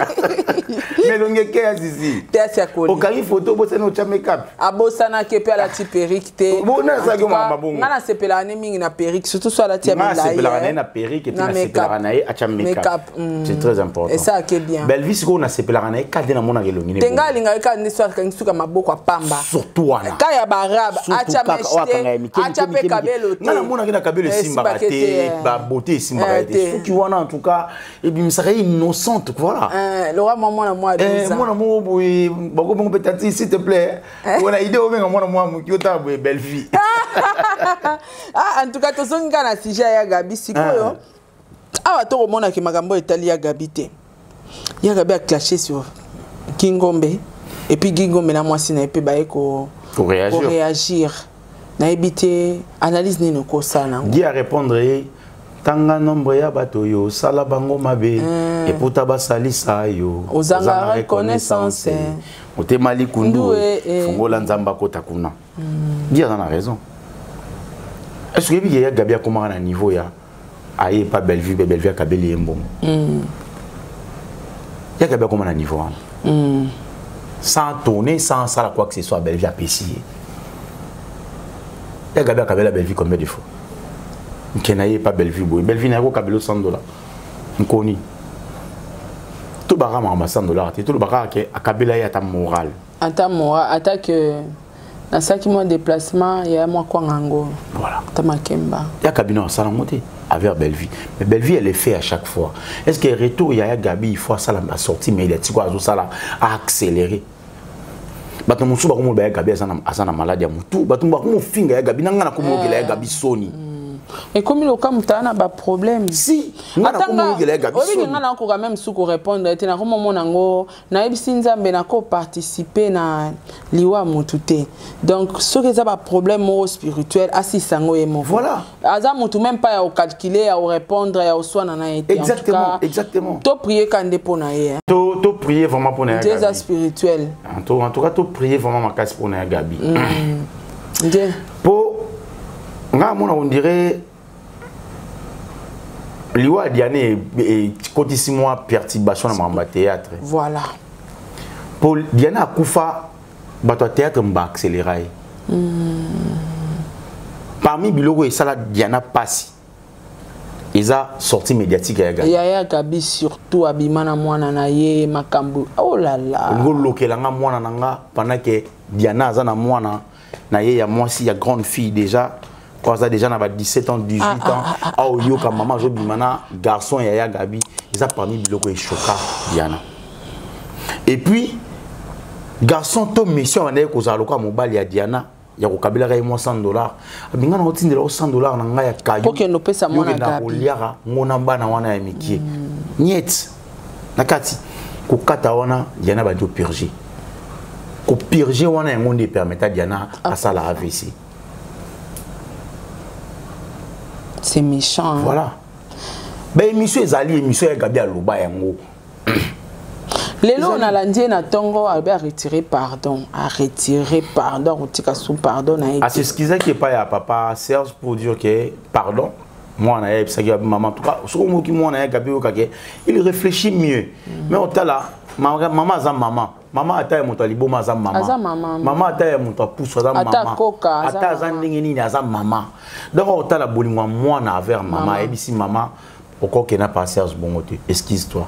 Mais elongi eke ya Sisi. Te, asi akoli. Okangi photo, obosani otya makeup. Abosanaki mpe alati perruque te. Bona asalaki makambo bongo. Nga nasepelaka ne mingi na perruque, surtout so alati ya milai. Nasepelaka na ye na perruque et puis nasepelaka na ye atya makeup, c'est très important. Esalaki bien. Bellevue sikoyo nasepelaka na ye kaka nde namonaka elongi ne te. Nga alingaki kaka nde so akangi suka maboko ya pamba. Surtout wana. Ka ya baarabe, atya mèche te, atya mpe kabelo te. Nga namonaki na kabelo esimbaka te, babote esimbaka te. Soki wana, en tout cas ebimisaka ye innocente, voilà. Loka mwa mwana mwa 12 ans, mwana moko boye bakobengo mpe tati, s'il te plaît, wana idée obenga mwana mwa moki otala boye belle vie. Ah, en tout cas tozongi kaka na sujet ya Gabi sikoyo. Awa tokomonaki makambo etali ya Gabi te. Ya Gabi aclashe sur Gingombe et puis Gingombe na mwasi na ye mpe baye koréagir. Nayebi te analyse nini okosala nango. Gi arépondre ye: tanga nombre ya bato oyo osala bango mabe, eputa basalisa yo. Ozanga reconnaissance. Motema likundu, fungola, Nzambe akota kuna. Gi aza na raison. Est ce que oyebi ya Gabi akomaka na niveau ya aye pa Bellevue mpe Bellevue akabeli ye mbongo? Ya Gabi akoma na niveau wana sans tourner, sans sala quoi que ce soit, Bellevue apesi ye. Ya Gabi akabela Bellevue combien de fois? Nke na ye pa Bellevue boye, Bellevue na ye kokabela 100 $, nkoni tobaka makambo ya 100 $ te, tolobaka ke akabela ye ata moral. Ata moral, ata que Nasalaki mwa déplacement ya mwa kwanga yango. Voilà. Ta makemba. Ya Gabi non asala yango te avec Bellevue. Mais Bellevue elle le fait à chaque fois. Est-ce que retour ya ya Gabi il faut asala ba sortie médiatique azosala accélérer. Bato mosusu bakomoloba ya Gabi aza na maladi ya motu, bato bakomofinga ya Gabi na ngai nakomokela ya Gabi soni. Ekomi loka moto aza na baproblème. Si ngai nakomokela ya Gabi soni. Oyebi ngai nakoka même su korépondre te, nakomomona yango, nayebisi Nzambe nakoparticipe na liwa motu te. Donc soki eza baproblème moko spirituel, asisa yango ye moko. Voilà. Aza motu même pas ya kocalcule, ya korépondre, ya koswana na ye te. Exactement, exactement. Toprier ka nde mpo na ye. To prier vraiment mpo na ye. Eza spirituel. En tout cas to prier vraiment makasi mpo na ya Gabi. Nde mpo nga amona on dirait liwa ya Diane ekotisi mwa perturbation na makambo ya théâtre. Voilà. Mpo Diane akufa, bato ya théâtre baaccéléra ye. Parmi biloko esala Diana pasi eza sortie médiatique ya Gabi. Yaya Gabi surtout abima na mwana na ye makambo. Oh là là. Olingi olokela nga mwana na nga pendant que Diana aza na mwana na ye ya mwasi ya grande fille déjà, oyo aza déjà na ba 17 ans, 18 ans, aoyoka mama azobima na garçon ya ya Gabi. Eza parmi biloko echoka Diana. Et puis garçon to mission abandaki kozala lokola mobali ya Diana ya kokabelaka ye mwa 100 $, abinga na otindela o 100 $ na ngai ya kayu. Okende opesa mwana Gabi. Koliaka ngona bana wana ya mikie niet na kati kokata wana. Diana bandi opurge, kopurge wana yango nde epermeta Diana asala AVC. C'est méchant, hein? Voilà, baémission ezali émission ya Gabi aloba yango. Lelo nalandi ye na ntongo, alobi aretire pardon, aretire pardon, akotika su pardon na ye. As'excusaki epai ya papa Serge pour dire que pardon, mwana ye ayebisaki mama. En tout cas soki omoki mwana ye Gabi oyokake, il réfléchit mieux. Mais otala mama aza mama, mama ata ya moto ya liboma aza mama. Aza mama. Mama ata ya moto apusu aza Ata mama. koka, aza Ata aza mama. ndenge nini, aza mama. Donc otala bolingo ya mwana envers mama, ayebisi mama okokenda pa Serge bongo te, excuse toi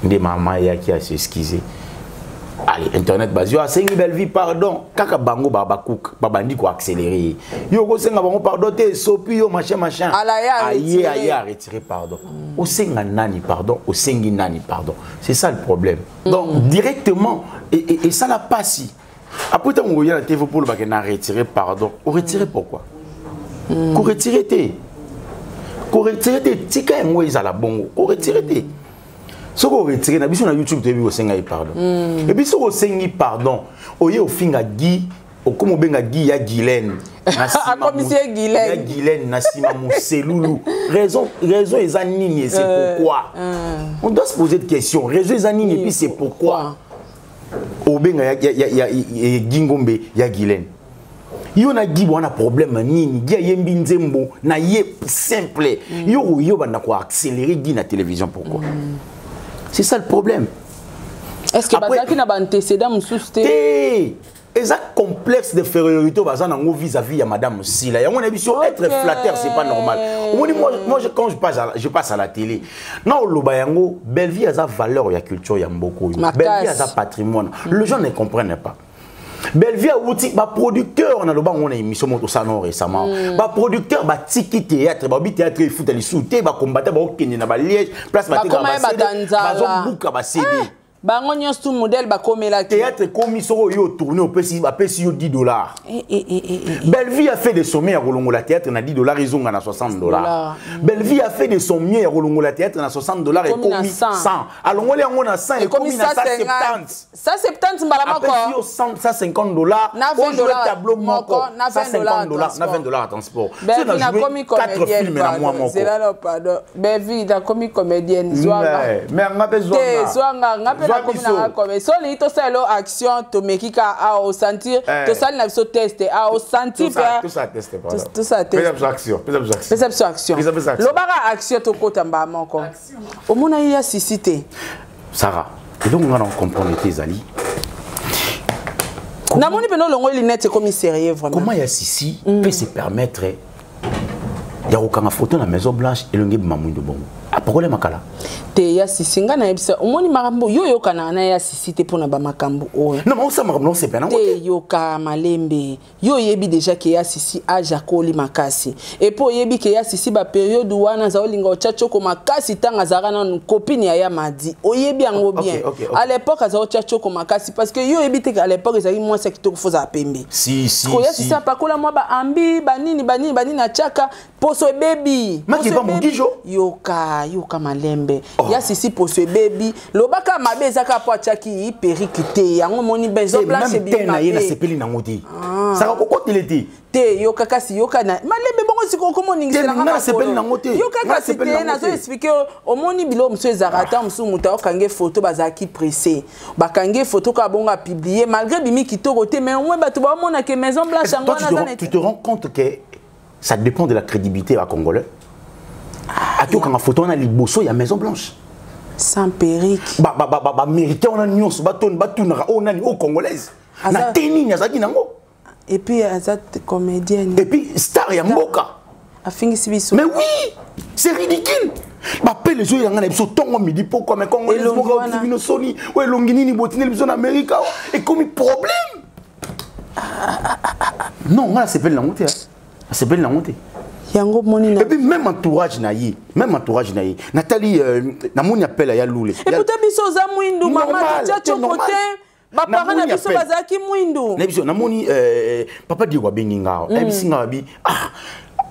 nde mama ayaki as'excuse. Allez, internet bazio asengi Bellevue pardon, kaka bango bakuka babandi koaccélérer ye, yo okosenga bango pardon te, esopi yo, machin machin. Ala ye aye aretire. Aye aretire pardon, osenga nani pardon, osengi nani pardon? C'est ça le problème. Donc directement esala pasi. Après ntango oya na TV mpo olobake na retire pardon, oretire pourquoi? Koretire te, koretire te, tika yango ezala bongo, koretire te. Soki oretire na biso na YouTube toyebi kosenga ye pardon. Et puis soki osengi pardon, oye ofinga Guy, okómi obenga Guy ya Guylaine. Akomisi ye Guylaine. Ya Guylaine na nsima moselulu. Raison eza nini et c'est pourquoi? On doit se poser de questions. Raison eza nini et puis c'est pourquoi obenga ya Guy Ngombe ya Guylaine? Yo na Guy wana problème nini? Guy ayembi nzembo na ye simple, yo oyo banda koaccélérer Guy na télévision, pourquoi? C'est ça le problème. Est ce que bazalaki na baantécédent mosusu te? Te, eza complexe d'infériorité baza nango vis-à-vis ya madame Sila. Yango na biso être flatteur, c'est pas normal. Omoni, moi quand je passe à la télé na oloba yango, Bellevue aza valeur ya culture ya mboka oyo. Makasi. Bellevue aza patrimoine. Les gens ne comprennent pas. Bellevue awuti baproducteur, naloba yango na émission moko tosala no récemment, baproducteur batiki théâtre, babi théâtre efuta lisusu te, bakombata baokende na baliège place. Bakoma ye bato ya nzala. Bazobuka baCD. Bango nyonso tu modèle bakomelaki. Théâtre ekomi soko oyo otourne, opesi, bapesi yo 10 $. Eh, eh, eh, eh, eh. Bellevue a fait de son mieux ya kolongola théâtre na 10 $ ezonga na 60 $. Dollars. Bellevue a fait de son mieux ya kolongola théâtre na 60 $ Ekomi na ekomi 100. 100, alongoli yango na 100, ekomi ekomi na 170. 170 mbala Apesi moko. yo 100, 150 $. Na 20 ojoué dollars tableau moko moko, na 20 $ 150 $, na 20 $ ya transport. Bellevue, So na joué nakomi 4 comédienne. films na mwa moko. Zela no, pardon, Bellevue, nakomi comédienne, zwanga. Mais nga mpe te zwanga. Zwanga nga mpe. Zwa Nakomi biso. nanga comédie. So olingi tosala elo action, tomeki ka awa osentir. Tosali na biso test awa, osentir. Tosala test, pardon. Tosala test. Pesa biso action, pesa biso action. Pesa biso action. Pesa biso action. Lobaka action, tokota mbala moko. Omona ye ya sisi te. Sara, eloko nga na comprendre te ezali Namoni mpena olongoli lunette, ekomi sérieux vraiment. Comment ya Sisi peut se permettre ya kokanga photo na Maison Blanche, elongi ebima mwindo bongo? Après Apokole makala. Te ya sisi nga nayebisa omoni makambo yo oyokanaka na ya sisi te mpona bamakambo oyo. Non, mais osala makambo naosepela nango te. Yoka malembe, yo oyebi déjà ke ya sisi age akoli makasi, epuis oyebi ke ya sisi baperiode wana aza olinga otya tioko makasi ntango azalaka nanu copine ya ya madi, oyebi yango bien. Ok. À l'époque aza otya tioko makasi parce que yo oyebi te ke à l'époque ezalaki mwasi ya kitoko, fo ozala pembe. Si, si. Koya si. sisi apakola mwa baambi banini banini banini, atiaka poso ebebi. Maki Poso pa ebebi. Mogijo. Yoka, yoka malembe. Ya sisi poso ebebi, lobaka mabe eza kaka po atiaki perike te, yango omoni maison Eh, blanche même ebimi te na ye mabe. nasepeli nango te, saka kokotele te. Te, yoka kasi, yoka na malembe bongo sikoyo okoma oningisela Te, nga nasepeli nango te. Yoka Nga kasi nasepeli te nango nazo te. explike yo. Omoni biloko mosusu ezalaka ata mosusu moto aokange foto, bazalaki pressé, bakangi foto kaka bongo, apublie malgré bimi kitoko te, mais au moins bato baomona ke maison blanche yango Toi, tu wana te, aza rends, na tu te rends compte que ça dépend de la crédibilité ya Congolais. Ati okanga photo wana liboso ya Maison Blanche sans perruque. Baméricain wana nyonso batoni batunaka oyo nani, oyo Congolaise na te nini azalaki nango. Et puis aza comédienne. Et puis star ya mboka. Afingisi biso. Mais oui, c'est ridicule. Bapele ezoyelanga na biso ntongo midi pokwa, mais Congolais Elongi moko wana. bino soni oyo elongi nini botineli biso na Amerika awa, ekomi problème. Non, nga nasepeli nango te, nasepeli nango te. Yango moni na Et puis même entourage na ye, même entourage na ye, natali namoni appel ya Lule. Ekuta biso oza mwindu mama. Normal, Totia c'est tioko normal. te, baparent na Namoni biso appel. bazalaki mwindu. Na biso namoni papa Diego abengi nga awa, ayebisi nga abi: "Ah,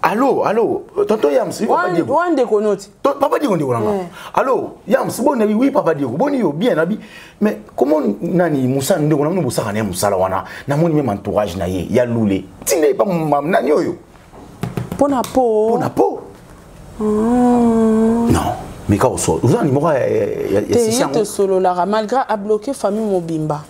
allo, allo, tonton Yams, oui, papa Diego." Wana ndeko noti. Papa Diego ndeko nanga. "Allo Yams, boni?" Nabi: "Oui, papa Diego, boni yo?" "Bien." Nabi: "Mais comment nani mosala ndeko namoni bosaka na ye mosala wana, namoni même entourage na ye ya Lule ntinda ye pa nani oyo." Mpo na po Mpo na po. Non, mais ka oso oza na numéro ya te sisi ye yango. Tosololaka malgré abloqué famille mobimba,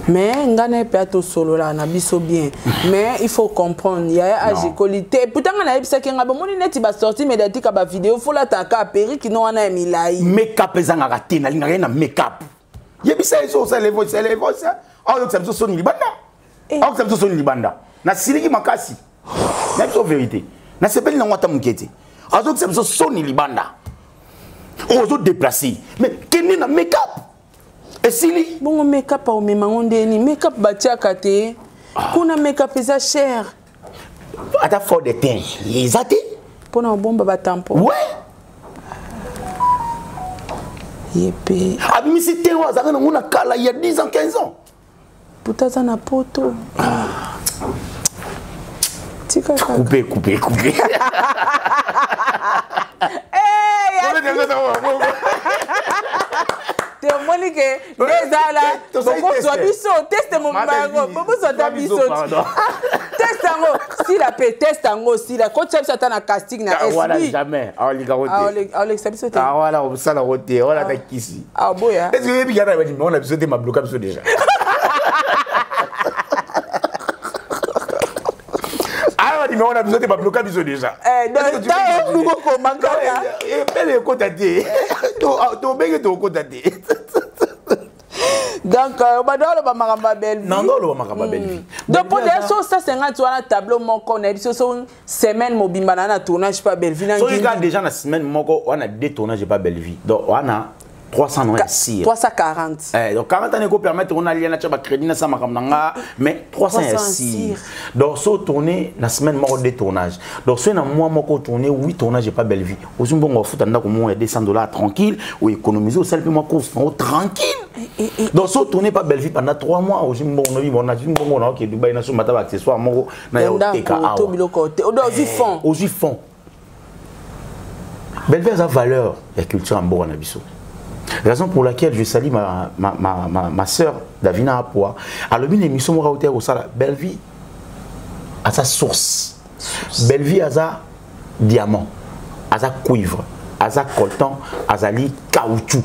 mais ngai na ye mpe atosololaka na biso bien, mais il faut comprendre yaya age Non. ekoli te. Pourtant ngai nayebisaki ngai bomoni neti basortie médiatique ya bavideo, folataka perruque no wana ya milai. Make-up ezangaka te, nalingaka ye na make-up. Yebisa ye so osala evoice, osala evoice, aoyokisa biso soni libanda, aokisa biso soni libanda. Nasiliki makasi na biso vérité, nasepeli nango ata moke te. Azokisa biso soni libanda, oyo ozodéplace, mais kende na make-up, esili. Bongo make-up aomema ngo ndeni? Make-up batiaka te kuna, make-up eza cher. Ata fond de teint eza te. Mpona kobomba batampo. Ouais. Ye mpe Abimisi te oyo azalaka nango na kala ya 10 ans, 15 ans. Puta aza na poto, tika kaka. Coupe, coupe, coupe. Eh, te omoni ke nde ezala bokozwa biso test mobimba yango, bobozwa ata biso test yango sila mpe test yango sila kotia biso ata na casting na Wana sb. Jamais aolinga te. Aolekisa biso te. Wana osala ngo te, wana ata kisi. Aboya. Est ce que oyebi kaka na banimero na biso te, mabloka biso déjà. Awa nimero na biso te, babloka biso déjà. Ntango okoma kaka. Ebele ekota te, tobenge tokota te. Donc obanda oloba makambo ya Bellevue. Nanga oloba makambo ya Bellevue. Donc mpo deya so 150 wana, tableau moko nayebi so so semaine mobimba na tournage pa Bellevue na Soki kaka déjà na semaine moko wana deux tournage pa Bellevue, donc wana 300 non ya sire. 340. Eh, donc 40 ans ekopermettre on alia na tia bacrédit na sa makambo na nga, mais 300 ya 300 sire. Donc so tourné na semaine moko deux tournage, donc so na mois moko tourné 8 tournage pa Bellevue, ozwi mbongo ofuta ndako moko ya 200 $ tranquille, oéconomise, osali mpe mwa course nango tranquille. Donc so tourné pa Bellevue pendant 3 mois, ozwi mbongo nobi bon, nazwi mbongo na oke Dubai, nasomba ata baaccessoire moko na ya oteka ndako to awa. Biloko te odo ozwi fond. Ozwi fond. Bellevue aza valeur ya culture ya mboka na biso, raison pour laquelle je salue ma sœur Davina Apoa. Alobi na émission moko auti kosala: Bellevue aza source, Bellevue aza diamant, aza cuivre, aza coltan, azali caoutchouc,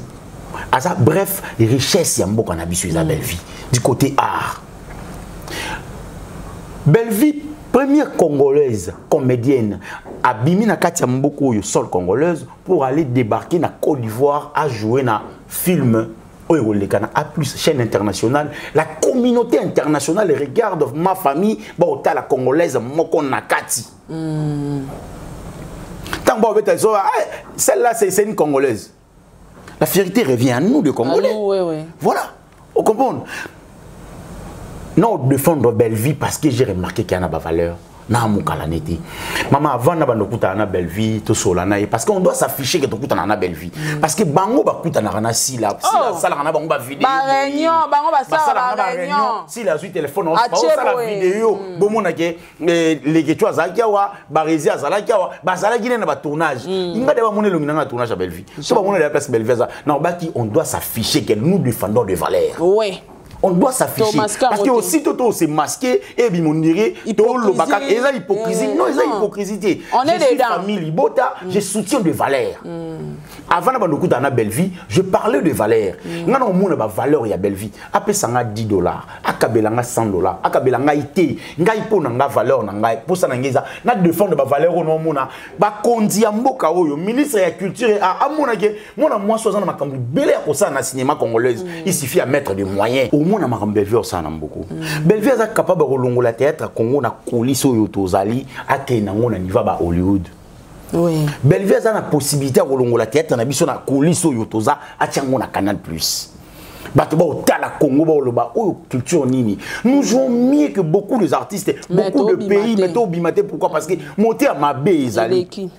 aza bref richesse ya mboka na biso eza Bellevue. Du côté art, Bellevue première Congolaise comédienne abimi na kati ya mboka oyo, sol congolaise, pour aller débarquer na Côte d'Ivoire, à jouer na film oyo ekoleka na A plus, chaîne internationale. La communauté internationale regarde ma famille, baotala Congolaise moko na kati. Ntango Ntango baobeta biso, ah, celle-là c'est une Congolaise. La fierté revient à nous de Congolais. Ah, oui, oui. Voilà, on comprend. Non, défendre Bellevie parce que j'ai remarqué qu'il y en a ba valeur. Na mokala neti. Maman, avant na bando kuta na Bellevie, to sola na ye parce qu'on doit s'afficher que to kuta na Bellevie. Parce que bango ba kuta na na sila, sila sala na bango ba vidéo. Ba réunion, bango ba sala ba réunion. Sila zui téléphone, on Atie sala boye. vidéo. Bomona ke leke tu azalaki awa, Barezi azalaki awa, bazalaki na ba tournage. Inga de ba mona elongi na tournage à Bellevie. So ba mona la place Bellevie za. Na baki on doit s'afficher que nous défendons des valeurs. Oui. On doit s'afficher. Masquer Parce que aussitôt on s'est masqué et puis on dirait Hypocrisie. to lobaka eza hypocrisie. Non, eza Non. hypocrisie. On est Je suis dedans. famille Libota, je soutiens des valeurs. Avant na bandokuta na Bellevie, je parlais de valeurs. Nga na omona ba valeur ya Bellevie. Apesa nga $10, akabela nga $100, akabela nga ite, ngai po na nga valeur na ngai, posa na ngeza na défendre ba valeur ono omona ba kondi ya mboka oyo, ministre ya culture a amona ke mona mwasi aza na makambo ebele ya kosala na cinéma congolaise. Il suffit à mettre des moyens. Omona makambo Bellevie osala na mboko. Bellevie aza capable ya kolongola théâtre ya Congo na coulisse oyo tozali, akende nango na niveau ba Hollywood. Oui. Bellevie aza na possibilité ya kolongola théâtre na biso na coulisse oyo toza, atia yango na Canal Plus. Bato ba otala Congo ba oloba oyo culture nini. Nous jouons mieux que beaucoup des artistes, Mais beaucoup de tobima pays, te. mais tobima te. Pourquoi? Parce que monter à mabe ezali. Eleki.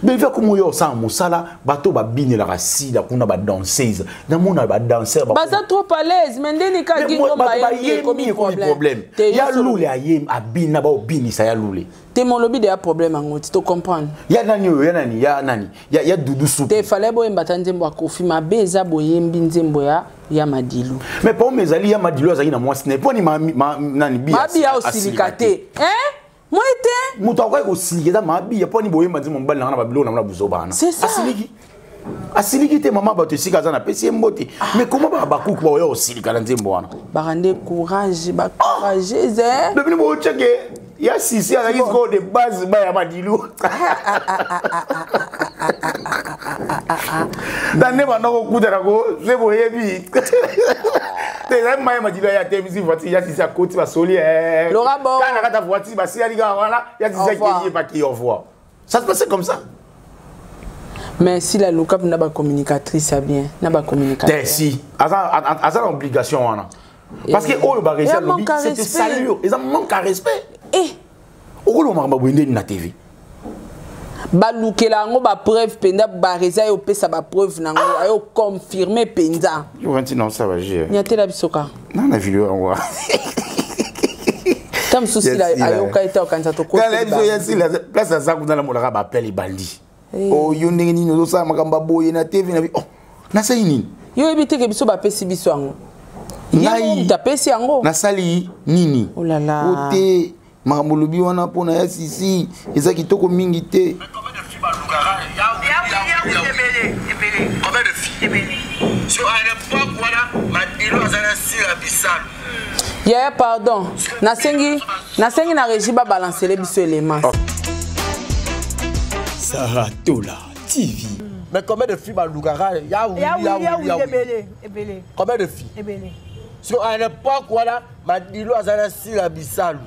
Bellevie akomi oyo osala mosala, bato babinelaka sida kuna ba danseuse. Namona ba danseur ba Baza trop à l'aise, mais ndeni ka Mais Guy moi, Ngomba bato ayembi bayembi ekomi ekomi problème. problème. Te Ya yo solo- lule ayembi, abina ba obinisa ya lule. Te molobi de ya problème yango, tu te comprends. Ya nani oyo, ya nani, ya nani, ya, ya Doudou Soupi. Te fallait boyemba ta nzembo ya Kofi, mabe eza boyembi nzembo ya Madilu. Mais pour mes alliés, ya Madilu azalaki na mwasi na ye. Mpo ni ma, ma, nani, bi Mabi ya asilika osilika te. te. Hein? Moi te. Moto akoki kosilika eza mabi ya mpo ni boyemba nzembo mobali na nga na babiloko na nga na buzoba wana. C'est ça. Asiliki. Asiliki te mama bato esika aza na pesi ye mbote. Mais comment ba bakuku ba oyo osilika na nzembo wana? Barande courage, ba courageuse, hein? Depuis bo cheke ya sisi azalaki sikoyo de base ba ya Madilu. Na nde banda kokutana ko se boyebi. Te ezali mai ya Madilu ya temisi voiture ya sisi akoti basoli, eh. Laura Bor. Kaka na kati ya voiture basilali kaka wana ya sisi Au revoir. akei ye baki au revoir. Ça se passait comme ça. Mais si la Luka na ba communicatrice a bien, na ba communicatrice. Te si, aza na obligation wana. Parce que oyo ba Et réussi un manque à c'est te respect. salure, ils ont manque à respect. Eh, okolo makambo boye ndeni na TV. Balukela yango ba preuve mpenza, bareza ayo opesa ba preuve nango, ayo confirme mpenza. Yo vanti na osala je. Nyatela biso kaka. Na na video yango. Ta mosusu Yes, sila ayoka ete okanisa Tala biso ya tokoti. sila place aza kuna na monaka ba appel ebandi. Oh yo ndenge nini ozosala makambo ya boye na TV na bi oh nasali nini? Yo oyebi te ke biso bapesi biso yango. Ye Ngai. moko moto apesi yango. Nasali nini? Oh là là. O te makambo olobi wana mpona ya sisi eza kitoko mingi te. Combien de filles? So à l'époque, voilà, Madilu azala sila bisalu. Yaya, pardon, nasengi na régie babalancele biso élément. Sarah Tola TV. Mais combien de filles balukaka? Ya oui, Ya ya oui, ya oui, oui, ya oui. ebele, ebele, Combien de filles? ebele. So à l'époque, voilà, Madilu azala sila bisalu.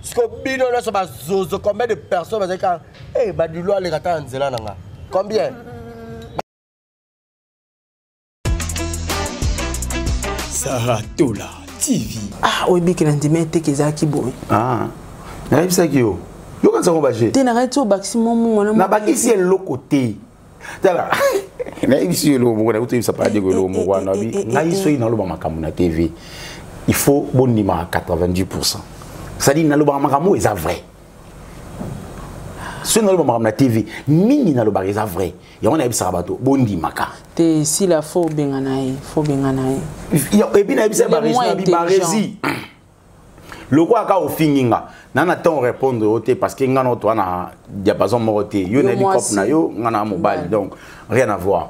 Siko bino nyonso bazozo, combien de personnes bazalaki kaka, eh, Madilu aleka ta na nzela na nga? Combien? Sarah Tola TV. Ah, oyebi ke na ndima eteke ezalaki boye. Ah. Nayebisaki yo. Yokanisa ngo baje. Te na ti obakisi mwa mungu wana. Nabakisi eloko te. Tala nayebisi yo eloko moko, nakuti oyebisa padeko eloko moko wana bi ngai soki naloba makambo na TV, il faut bondimaka 90%, c'est-à-dire nalobaka makambo oyo eza vrai. Soki naloba makambo na TV mingi, nalobaka eza vrai, yango nayebisaka bato bondimaka. Te sila, fo obenga na ye, fo obenga na ye. Epuis nayebisa Il est moins baresi intelligent. baresi lokola kaka ofingi nga na ntango répondre yo te parce que nga na toa na diapason moko te. Yo Yo nayebi cope mwasi. na yo, nga na mobali, donc rien à voir.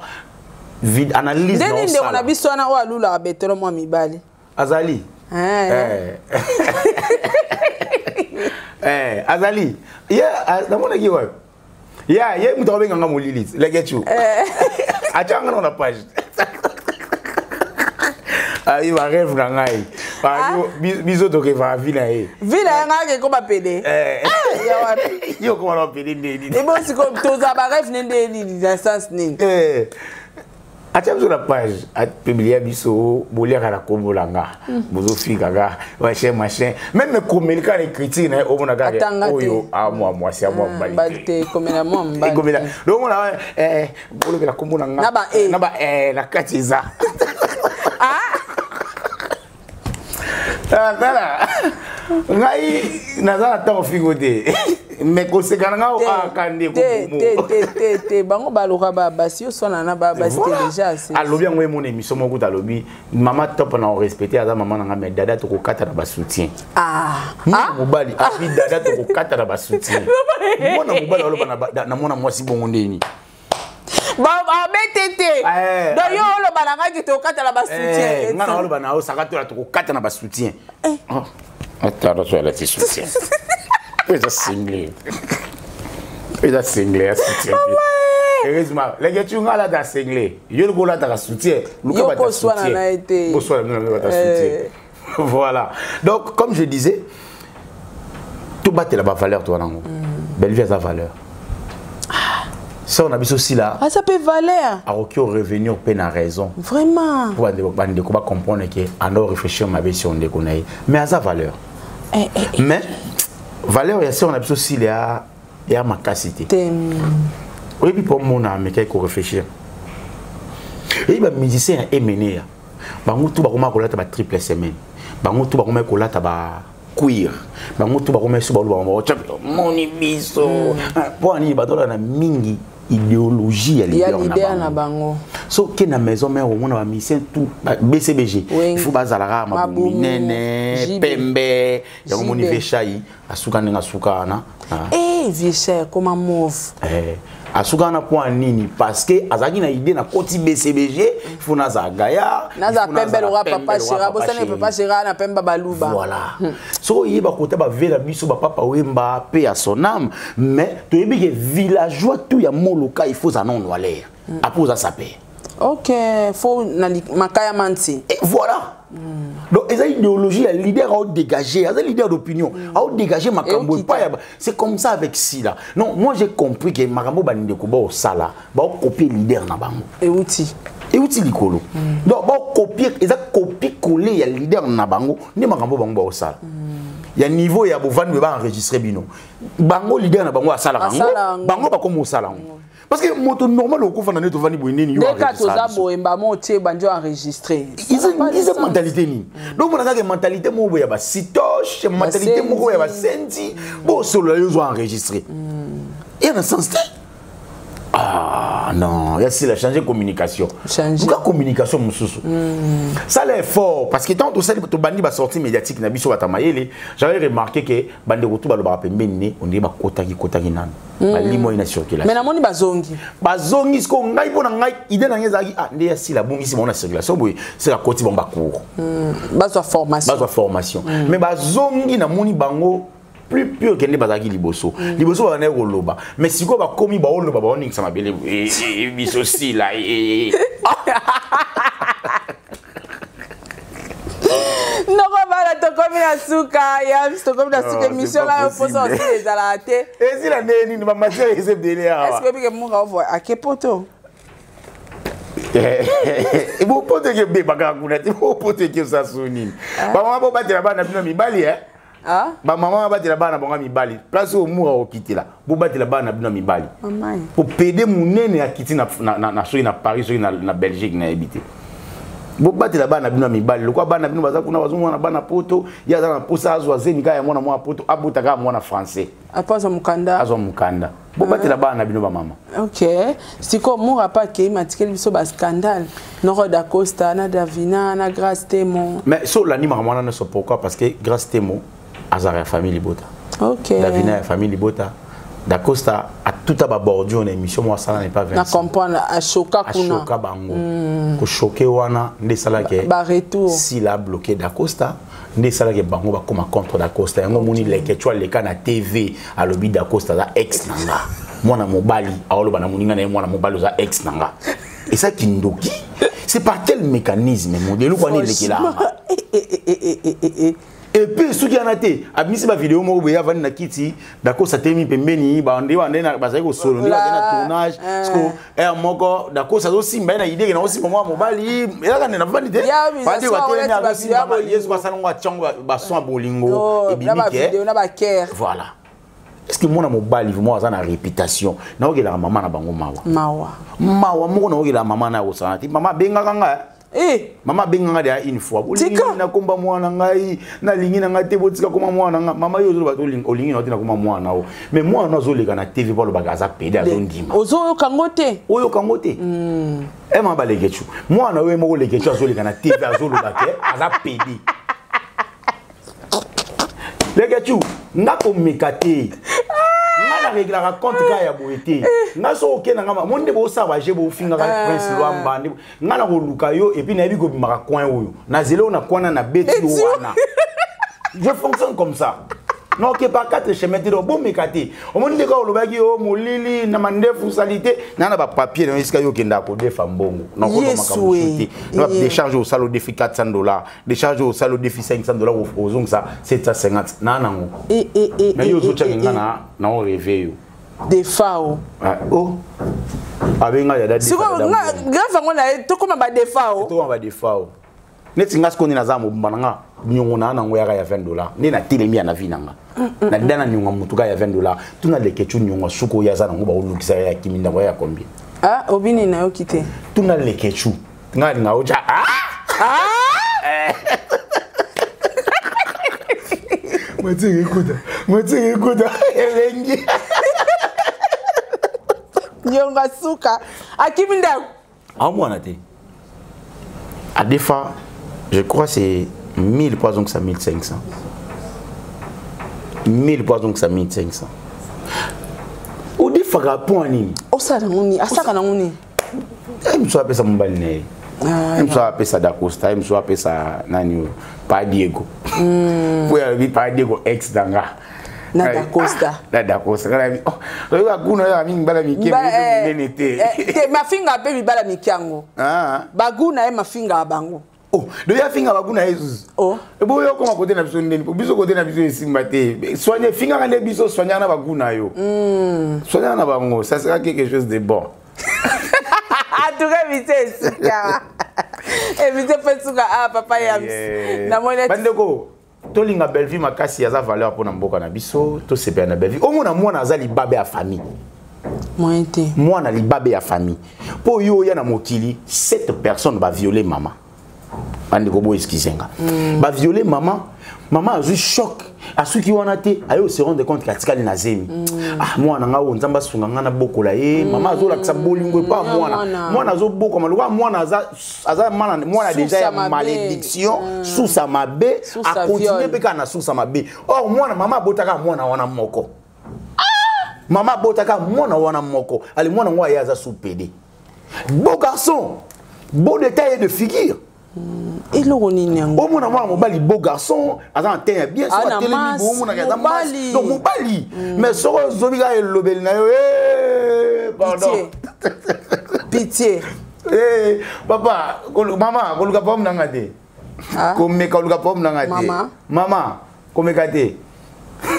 Vide analyse Ndeni na ndeko na osala. biso wana oyo alulaka betelo mwa mibali. Azali. Eh. Eh. Eh, azali ye namonaki wapi ya ye moto akobenganga molili leketu atianga na page ayi barêve na ngai. Biso tokevaka vi na ye. Vi na ye ngai akekoma pede. Eh. Ya wapi? Yo koma na pédé ndeni. Ebo sikoyo tozala barêve ne nde nini na sens nini? Eh. Atia biso na page, apublia biso, boliaka na kombo na nga. Bozofikaka machin machin, même ekomeli kaka na écriture na ye, omona kaka Atanga te. oyo amwa mwasi, amwa mobali Mobali te, ekomela mwa mobali. Ekomela donc omona bolobela kombo na nga Na ba e. Na ba e na kati eza. Ah, tala ngai naza na ntango fingo te, mais koseka na ngai aka nde. Te te te te te, bango baluka babasi, yo swana na babasi te déjà Alobi yango emona émission moko kuta, alobi mama top na orespecte, aza mama na ngai, mais dada tokokata na basoutien. Ah. Mwana mobali api dada tokokata na basoutien. Mwana mobali aloba na mwana mwasi bongo ndeni. Abete te. Donc yo oloba na ngai ke tokatala basoutien. Nga na oloba na yo saka tola tokokata na basoutien. Atala so alati soutien, eza single, eza single ya soutien. Heureusement leke tu nga alata single, yo lokola olataka soutien, luka Yo bato ya koswana soutien. na ye te. Boswana bino na bato ya soutien. Voilà, donc comme je disais, tobatela bavaleur to wana yango. Bellevie aza valeur, sœur na biso Sila. Aza mpe valeur. Akoki orevenir mpe na raison. Vraiment. Mpo bandeko bacomprendre ke ando réfléchir mabe sur ndeko na ye, mais aza valeur. Eh, eh, eh. Mais valeur ya sœur na biso Sila ya makasi te. Te. Oyebi mpo mona amekaki koréfléchir, oyebi bamusicien ya emene ya bango tu bakoma kolata ba triple semaine, bango tu bakoma kolata ba cuir, bango tu bakoma so baloba bango moni biso mpo anini badola na mingi idéologie ya ya leader leader na na bango. Bango. So ke na maison mère, omona bamusicien tout BCBG, Wenge. il faut bazalaka mabumu Mabumu, minene, JB. pembe yango moni. JB. Veshai asuka ndenge asuka wana. Ah. Eh, vieux cher koma mauve. Eh, asuka wana mpo ya nini? Parce que azalaki na idée na koti BCBG, faut nazala gaillard. Naza pembe loka papa chéra, bosani papa chéra na pembe baluba. Voilà, soki oyeba kota bave na biso bapapa Wemba mpe ya son âme, mais toyebi ke villageois tout ya moloka, il faut ozala nano alere, après oza saper. Ok, fo na makaya manti. Et voilà. Donc eza idéologie ya leader aodégagé, aza leader d'opinion, aodégagé makambo epai ya c'est comme ça avec Sila. Non, moi j'ai compris ke makambo bandeko baosala, baokopie leader na bango. Euti. Euti likolo. Donc baokopie, eza copie collé ya leader na bango nde makambo bango baosala ya niveau ya bovandi boye, baenregistre bino. Bango leader na bango asalaka Asala yango, yango. Bango bakoma osala yango parce que moto normal okofanda nde tovandi boye nini yo Nde ka enregistre toza biso. boye, mbamo otie banjo enregistré. Eza mentalité nini? Donc mona kaka mentalité moko boye ya basitoche, mentalité moko boye ya basenzi, bosolola yo ozwa enregistré, eya na sens te. Ah non, ya Sila, changer communication. Changer. Luka communication mosusu, sala effort, parce que tant tosali tobandi basortie médiatique na biso, bato ya mayele, j'avais remarqué ke bandeko tu balobaka pembeni ne ondire bakotaki kotaki nano, balimoi na circulation. Mais namoni bazongi. Bazongi sikoyo. Ngai mpo na ngai, idée na ngai ezalaki ah nde ya Sila abongisi bango na circulation boye, seka akoti bango bacours. Bazwa formation. Bazwa formation. Mais bazongi, namoni bango plus pur ke nde bazalaki liboso. Liboso babandaki koloba, mais sikoyo bakomi baoloba, baoningisa mabele. Eh, eh, biso Sila eh, eh. Noko bana, tokomi na suka ya biso, tokomi na suka Non, émission. c'est pas Na yo mposa possible. osila ezalaka te. Esila nde nini? Bamatière eza ebele Est ce awa. que oyebike muka ovo ake poto? Bopoto eke ebeba kaka kuna te, bopoto eke osasu nini? Bamama bobatela bana bino mibali e. Ah. Bamama babatela bana bango ya mibali, place oyo mura okitela, bobatela bana bino ya mibali. Mama. Po pede monene akiti na soki na Paris, soki na Belgique, nayebi te. Bobatela bana bino ya mibali lokola bana bino baza kuna, bazomona bana poto. Ye aza na mposa azwa zemi kaka ya mwana mwana poto, abota kaka mwana français. Apo azwa mokanda. Azwa mokanda. Bobatela bana na bino, bamama. Ok, sikoyo mura mpe akei, matikeli biso bascandale noko Dacosta na Davina na Grâce Temo. Mais so olandi makambo wana nyonso, pourquoi? Parce que Grâce Temo azalaka ya famille libota. Davina ya famille libota, Dacosta atuta babordure na émission moko asala na epa. Na comprendre, ashoka kuna. Ashoka bango. Koshoke wana nde esalaki Baretour. Sila bloqué Dacosta, nde esalaki bango bakóma contre Dacosta. Yango omoni Leketu aleka na TV, alobi Dacosta aza ex na nga. Mwana mobali aoloba na moninga na ye, mwana mobali oza ex na nga, eza kindoki. C'est par quel mécanisme? Eloko wana elekelanga. Eh, eh, eh, eh, eh, eh, eh. Et puis soki yana te, abimisi ba vidéo moko boye, avandi na kiti, Dacosta telemi pembeni, bande bande na bazali kosolo nde bazali na tournage, parce que air moko Dacosta azosimba ye na idée ke naosimba mwa mobali, ezaka nde navandi te, bande batelemi azosimba ye, soki asala ngo atiango bason ya bolingo ebimi ke voilà. Est-ce que mwana mobali vraiment aza na réputation? Naokelaka mama na bango mawa. Mawa. Mawa moko naokelaka mama na kosala te. Mama abengaka nga. Eh. Mama abengaka nga deja une fois. Tika. Nakomba mwana ngai, nalingi na ngai te, botika koma mwana nga. Mama yo ozoloba olingi na yo te nakoma mwana o. Mais mwana azoleka na TV po alobaka aza pede, azondima. Ozoyoka ngo te. Oyoka ngo te. Eh mama balekechu. Mwana oyo moko lekechu azoleka na TV azoloba ke aza pede. Lekechu, nga komeka te. Nga na réglaka compte ka ya boye te. Nga so oke na nga mo nde bosala ba jeu bofingaka Prince Lwamba nde nga na koluka yo et puis nayebi kobimaka coin oyo. Na zelo oyo na coin na beti yo wana. Je fonctionne comme ça. Non, que par quatre chemins te donc bomeka te. Omoni ndeko olobaki yo molili na mandefu salite na na ba papier na esika yo kenda ko defa mbongo. Na ko makambo te. Na décharge au salo défi $400. Décharge au salo défi $500 ozongisa 750 na nango. Mais yo ozotia nga na na o rêver yo. Defao. Ah, oh. Abenga ya dadi. Siko nga grave ngo na tokoma ba defao. Tokoma ba defao. Neti nga sikoyo nde naza mobimba na nga niongo na nango yaka ya $20 nde natelemi ya na vie na nga na dana niongo motu kaka ya $20 tuna lekechu niongo suku oyo aza nango baolukisa ya kimi ndako ya combien? Ah, obini nayoki te. Tuna lekechu nga alinga otya ah! Ah! Matiki ekuta, matiki ekuta elengi. Niongo suka akimi ndako. Amwana te. À des fois, je crois c'est 1000 poissons que ça 1500. 1000 poissons que ça 1500. Au des fois point nini? Osala ngoni, asaka na ngoni. Eh mso apesa mobali na ye. Eh mso apesa Dacosta, eh mso apesa nani oyo? Pa Diego. Po ya bi pa Diego ex danga. Na Dacosta. Na Dacosta kana bi. Oh, oyo kuna ya mingi bala mike minene te. Te mafinga pe mibala mike yango. Ah. Bagu na ye mafinga bango. Oh, do ya finga bagu na Jesus. Oh. Ebo yo koma kote na biso ndeni, po biso kote na biso esimba te. Soigner finga nde biso soigner na bagu na yo. Soigner na bango, ça sera quelque chose de bon. En tout cas, vite esika. Évite pe suka ah papa Yams. Na mona Bandeko tolinga Bellevue makasi aza valeur pona mboka na biso, tosepela na Bellevue. Omona mwana aza libabe ya famille. Moyen te. Mwana libabe ya famille. Po yo ya na mokili, 7 personnes ba violer mama. Bandeko bo excusez nga. Ba violer mama, mama azui choc. Asuki wana te, ayo se rendre compte katikali na zemi. Ah mwana nga o nzamba sunga nga na bokola ye, mama azolakisa bolingo pa mwana. Mwana azobokama lokola mwana aza aza mwana mwana déjà ya malédiction, sous sa mabe, a continuer pe kana sous sa mabe. Or mwana mama abotaka mwana wana moko. Mama abotaka mwana wana moko. Ale mwana ngwa ye aza sous PD. Beau garçon, beau de taille et de figure. Eloko nini yango? Omona mwana mobali beau garçon, aza na teint ya bien, soki Ah, na atelemi masse, boye, omonaka aza masse. mobali. Donc mobali. Mais soki ozobi kaka elobeli na yo, eh, pardon. Pitié. Eh, papa, mama, koluka pomme na nga te. Ah. Komeka koluka pomme na nga te. Mama. Mama, komeka te.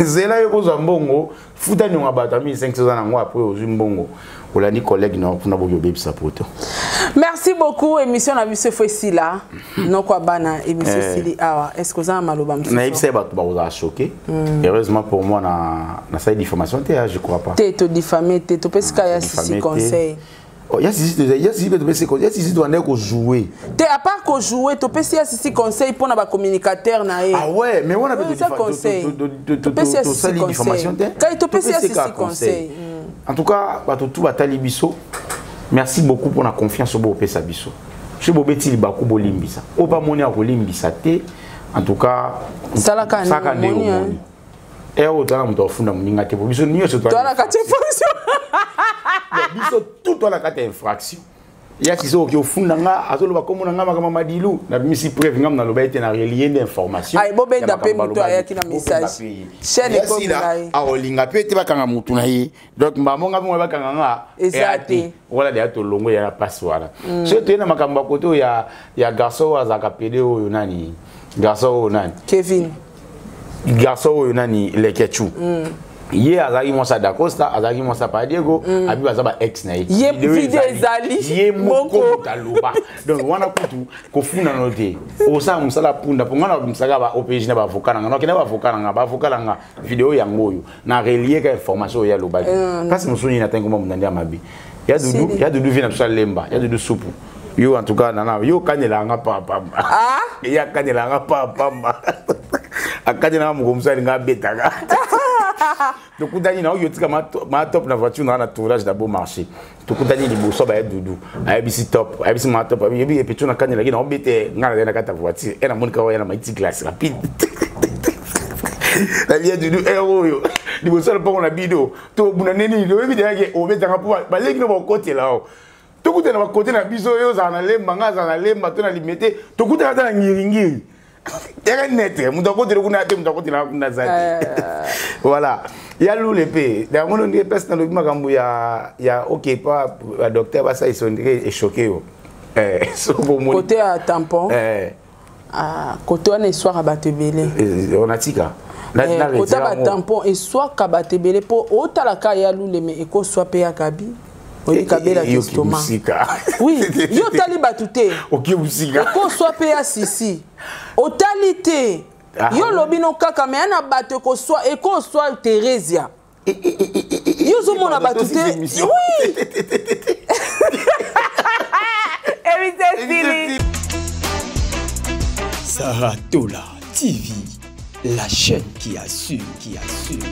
Zela yo kozwa mbongo, futa nyonga bato ya 1500 oza nango après ozwi mbongo. Olandi collègue na kuna boki obebisa poto. Merci beaucoup, émission na biso fo esila. Noko bana émission sili awa. Est-ce que oza na maloba mosusu? Nayebisa ye bato bakozala choqué. Heureusement pour moi na nasali diffamation te, je crois pas. Te to diffamer te, topesi ka ya sisi Diffamer te. conseil. Oh, ya sisi te, ya sisi pe topesi conseil, ya sisi tobandaki kojouer. Te, à part kojouer, topesi ya sisi conseil mpona bacommunicateur na ye. Ah ouais, mais wana pe Oui, ça conseil. Topesi ya sisi tosali diffamation te. conseil. Kai topesi ya Topesi sisi kaka conseil. conseil. En tout cas, bato tout batali biso. Merci beaucoup pour la confiance oyo bopesa biso. Soki bobeti libaku bolimbisa. Oyo ba moni ya kolimbisa te. En tout cas, Salaka salaka nde omoni, hein. omoni. Eh, oyo tala moto afunda moninga te, po biso nyonso toza Toza na kati ya infraction. Biso tout toza na kati ya infraction. Ya sisi oki ofunda nga, azoloba kombo na nga makambo madilu. Na bimisi preuve nga naloba ete na relier nde information. Ay, bobenda Ya pe makambo moto alobaki. ayaki na Bobenda message. pe ye. Chaîne Ya ekomi sila, na ye. aolinga pe ete bakanga motu na ye. Donc, mbamo nga moko bakanga nga, Eza eya te. te. Wala deya tolongo ya na passe wana. Soki toye na makambo ya kote oyo ya garçon oyo azalaka pede oyo nani? Garçon oyo nani? Kevin. Garçon oyo nani Lekechu. Ye azalaki mwasi ya Dacosta, azalaki mwasi ya Padiego, abi baza ba ex na ye. Ye video ezali. Ye moko moto aloba. Donc wana kutu kofunda no te. Osala mosala punda mpo ngai nabimisaka ba OPJ na baavocat na nga. Nakenda baavocat na nga, baavocat na nga video yango oyo na relier ka information oyo alobaki. Place mosusu nini natangi komba moto na nde ya mabe. Ya Dudu, ya Dudu vie na biso alemba, ya Dudu supu. Yo en tout cas nana, yo kanela nga pa pamba. Ah? Ya kanela nga pa pamba. Akanyela nga moko mosusu alinga abetaka. Tokutani na oyo tika ma top na voiture na na tournage na beau marché. Tokutani liboso ba ya Dudu. Ayebisi top, ayebisi ma top, ayebi epetu na kanela ki na obete nga na na kata voiture. Ena monika oya na maiti classe rapide. La vie Dudu eh oyo. Liboso na pongo na bido. To buna neni oyebi deja ke obetanga po baleki no bakotela o. Tokutana bakote na biso oyo ozala na lemba nga azala na lemba to na limete tokutana ata na ngiringiri yaka nete moto akotela kuna te moto akotela kuna aza te. Voilà, ya lule mpe yango no ndenge place nalobi makambo ya ya ok pa badocteur basalisa ondire echoke yo. So bomoni Côté ya tampon. Ah, côté wana eswaka bato ebele. Onatika. Kota batampon eswaka bato ebele mpo otalaka ya luleme ekoswa mpe ya gabi oyebi kabelaka estomac. Oui, yo otali bato te. Ekoswa mpe ya sisi otali te. Yo olobi no kaka me ya na bato ekoswa ekoswa Theresia yo ozomona bato te. Oui. Émission. Sarah Tola TV, la chaîne qui assure, qui assure.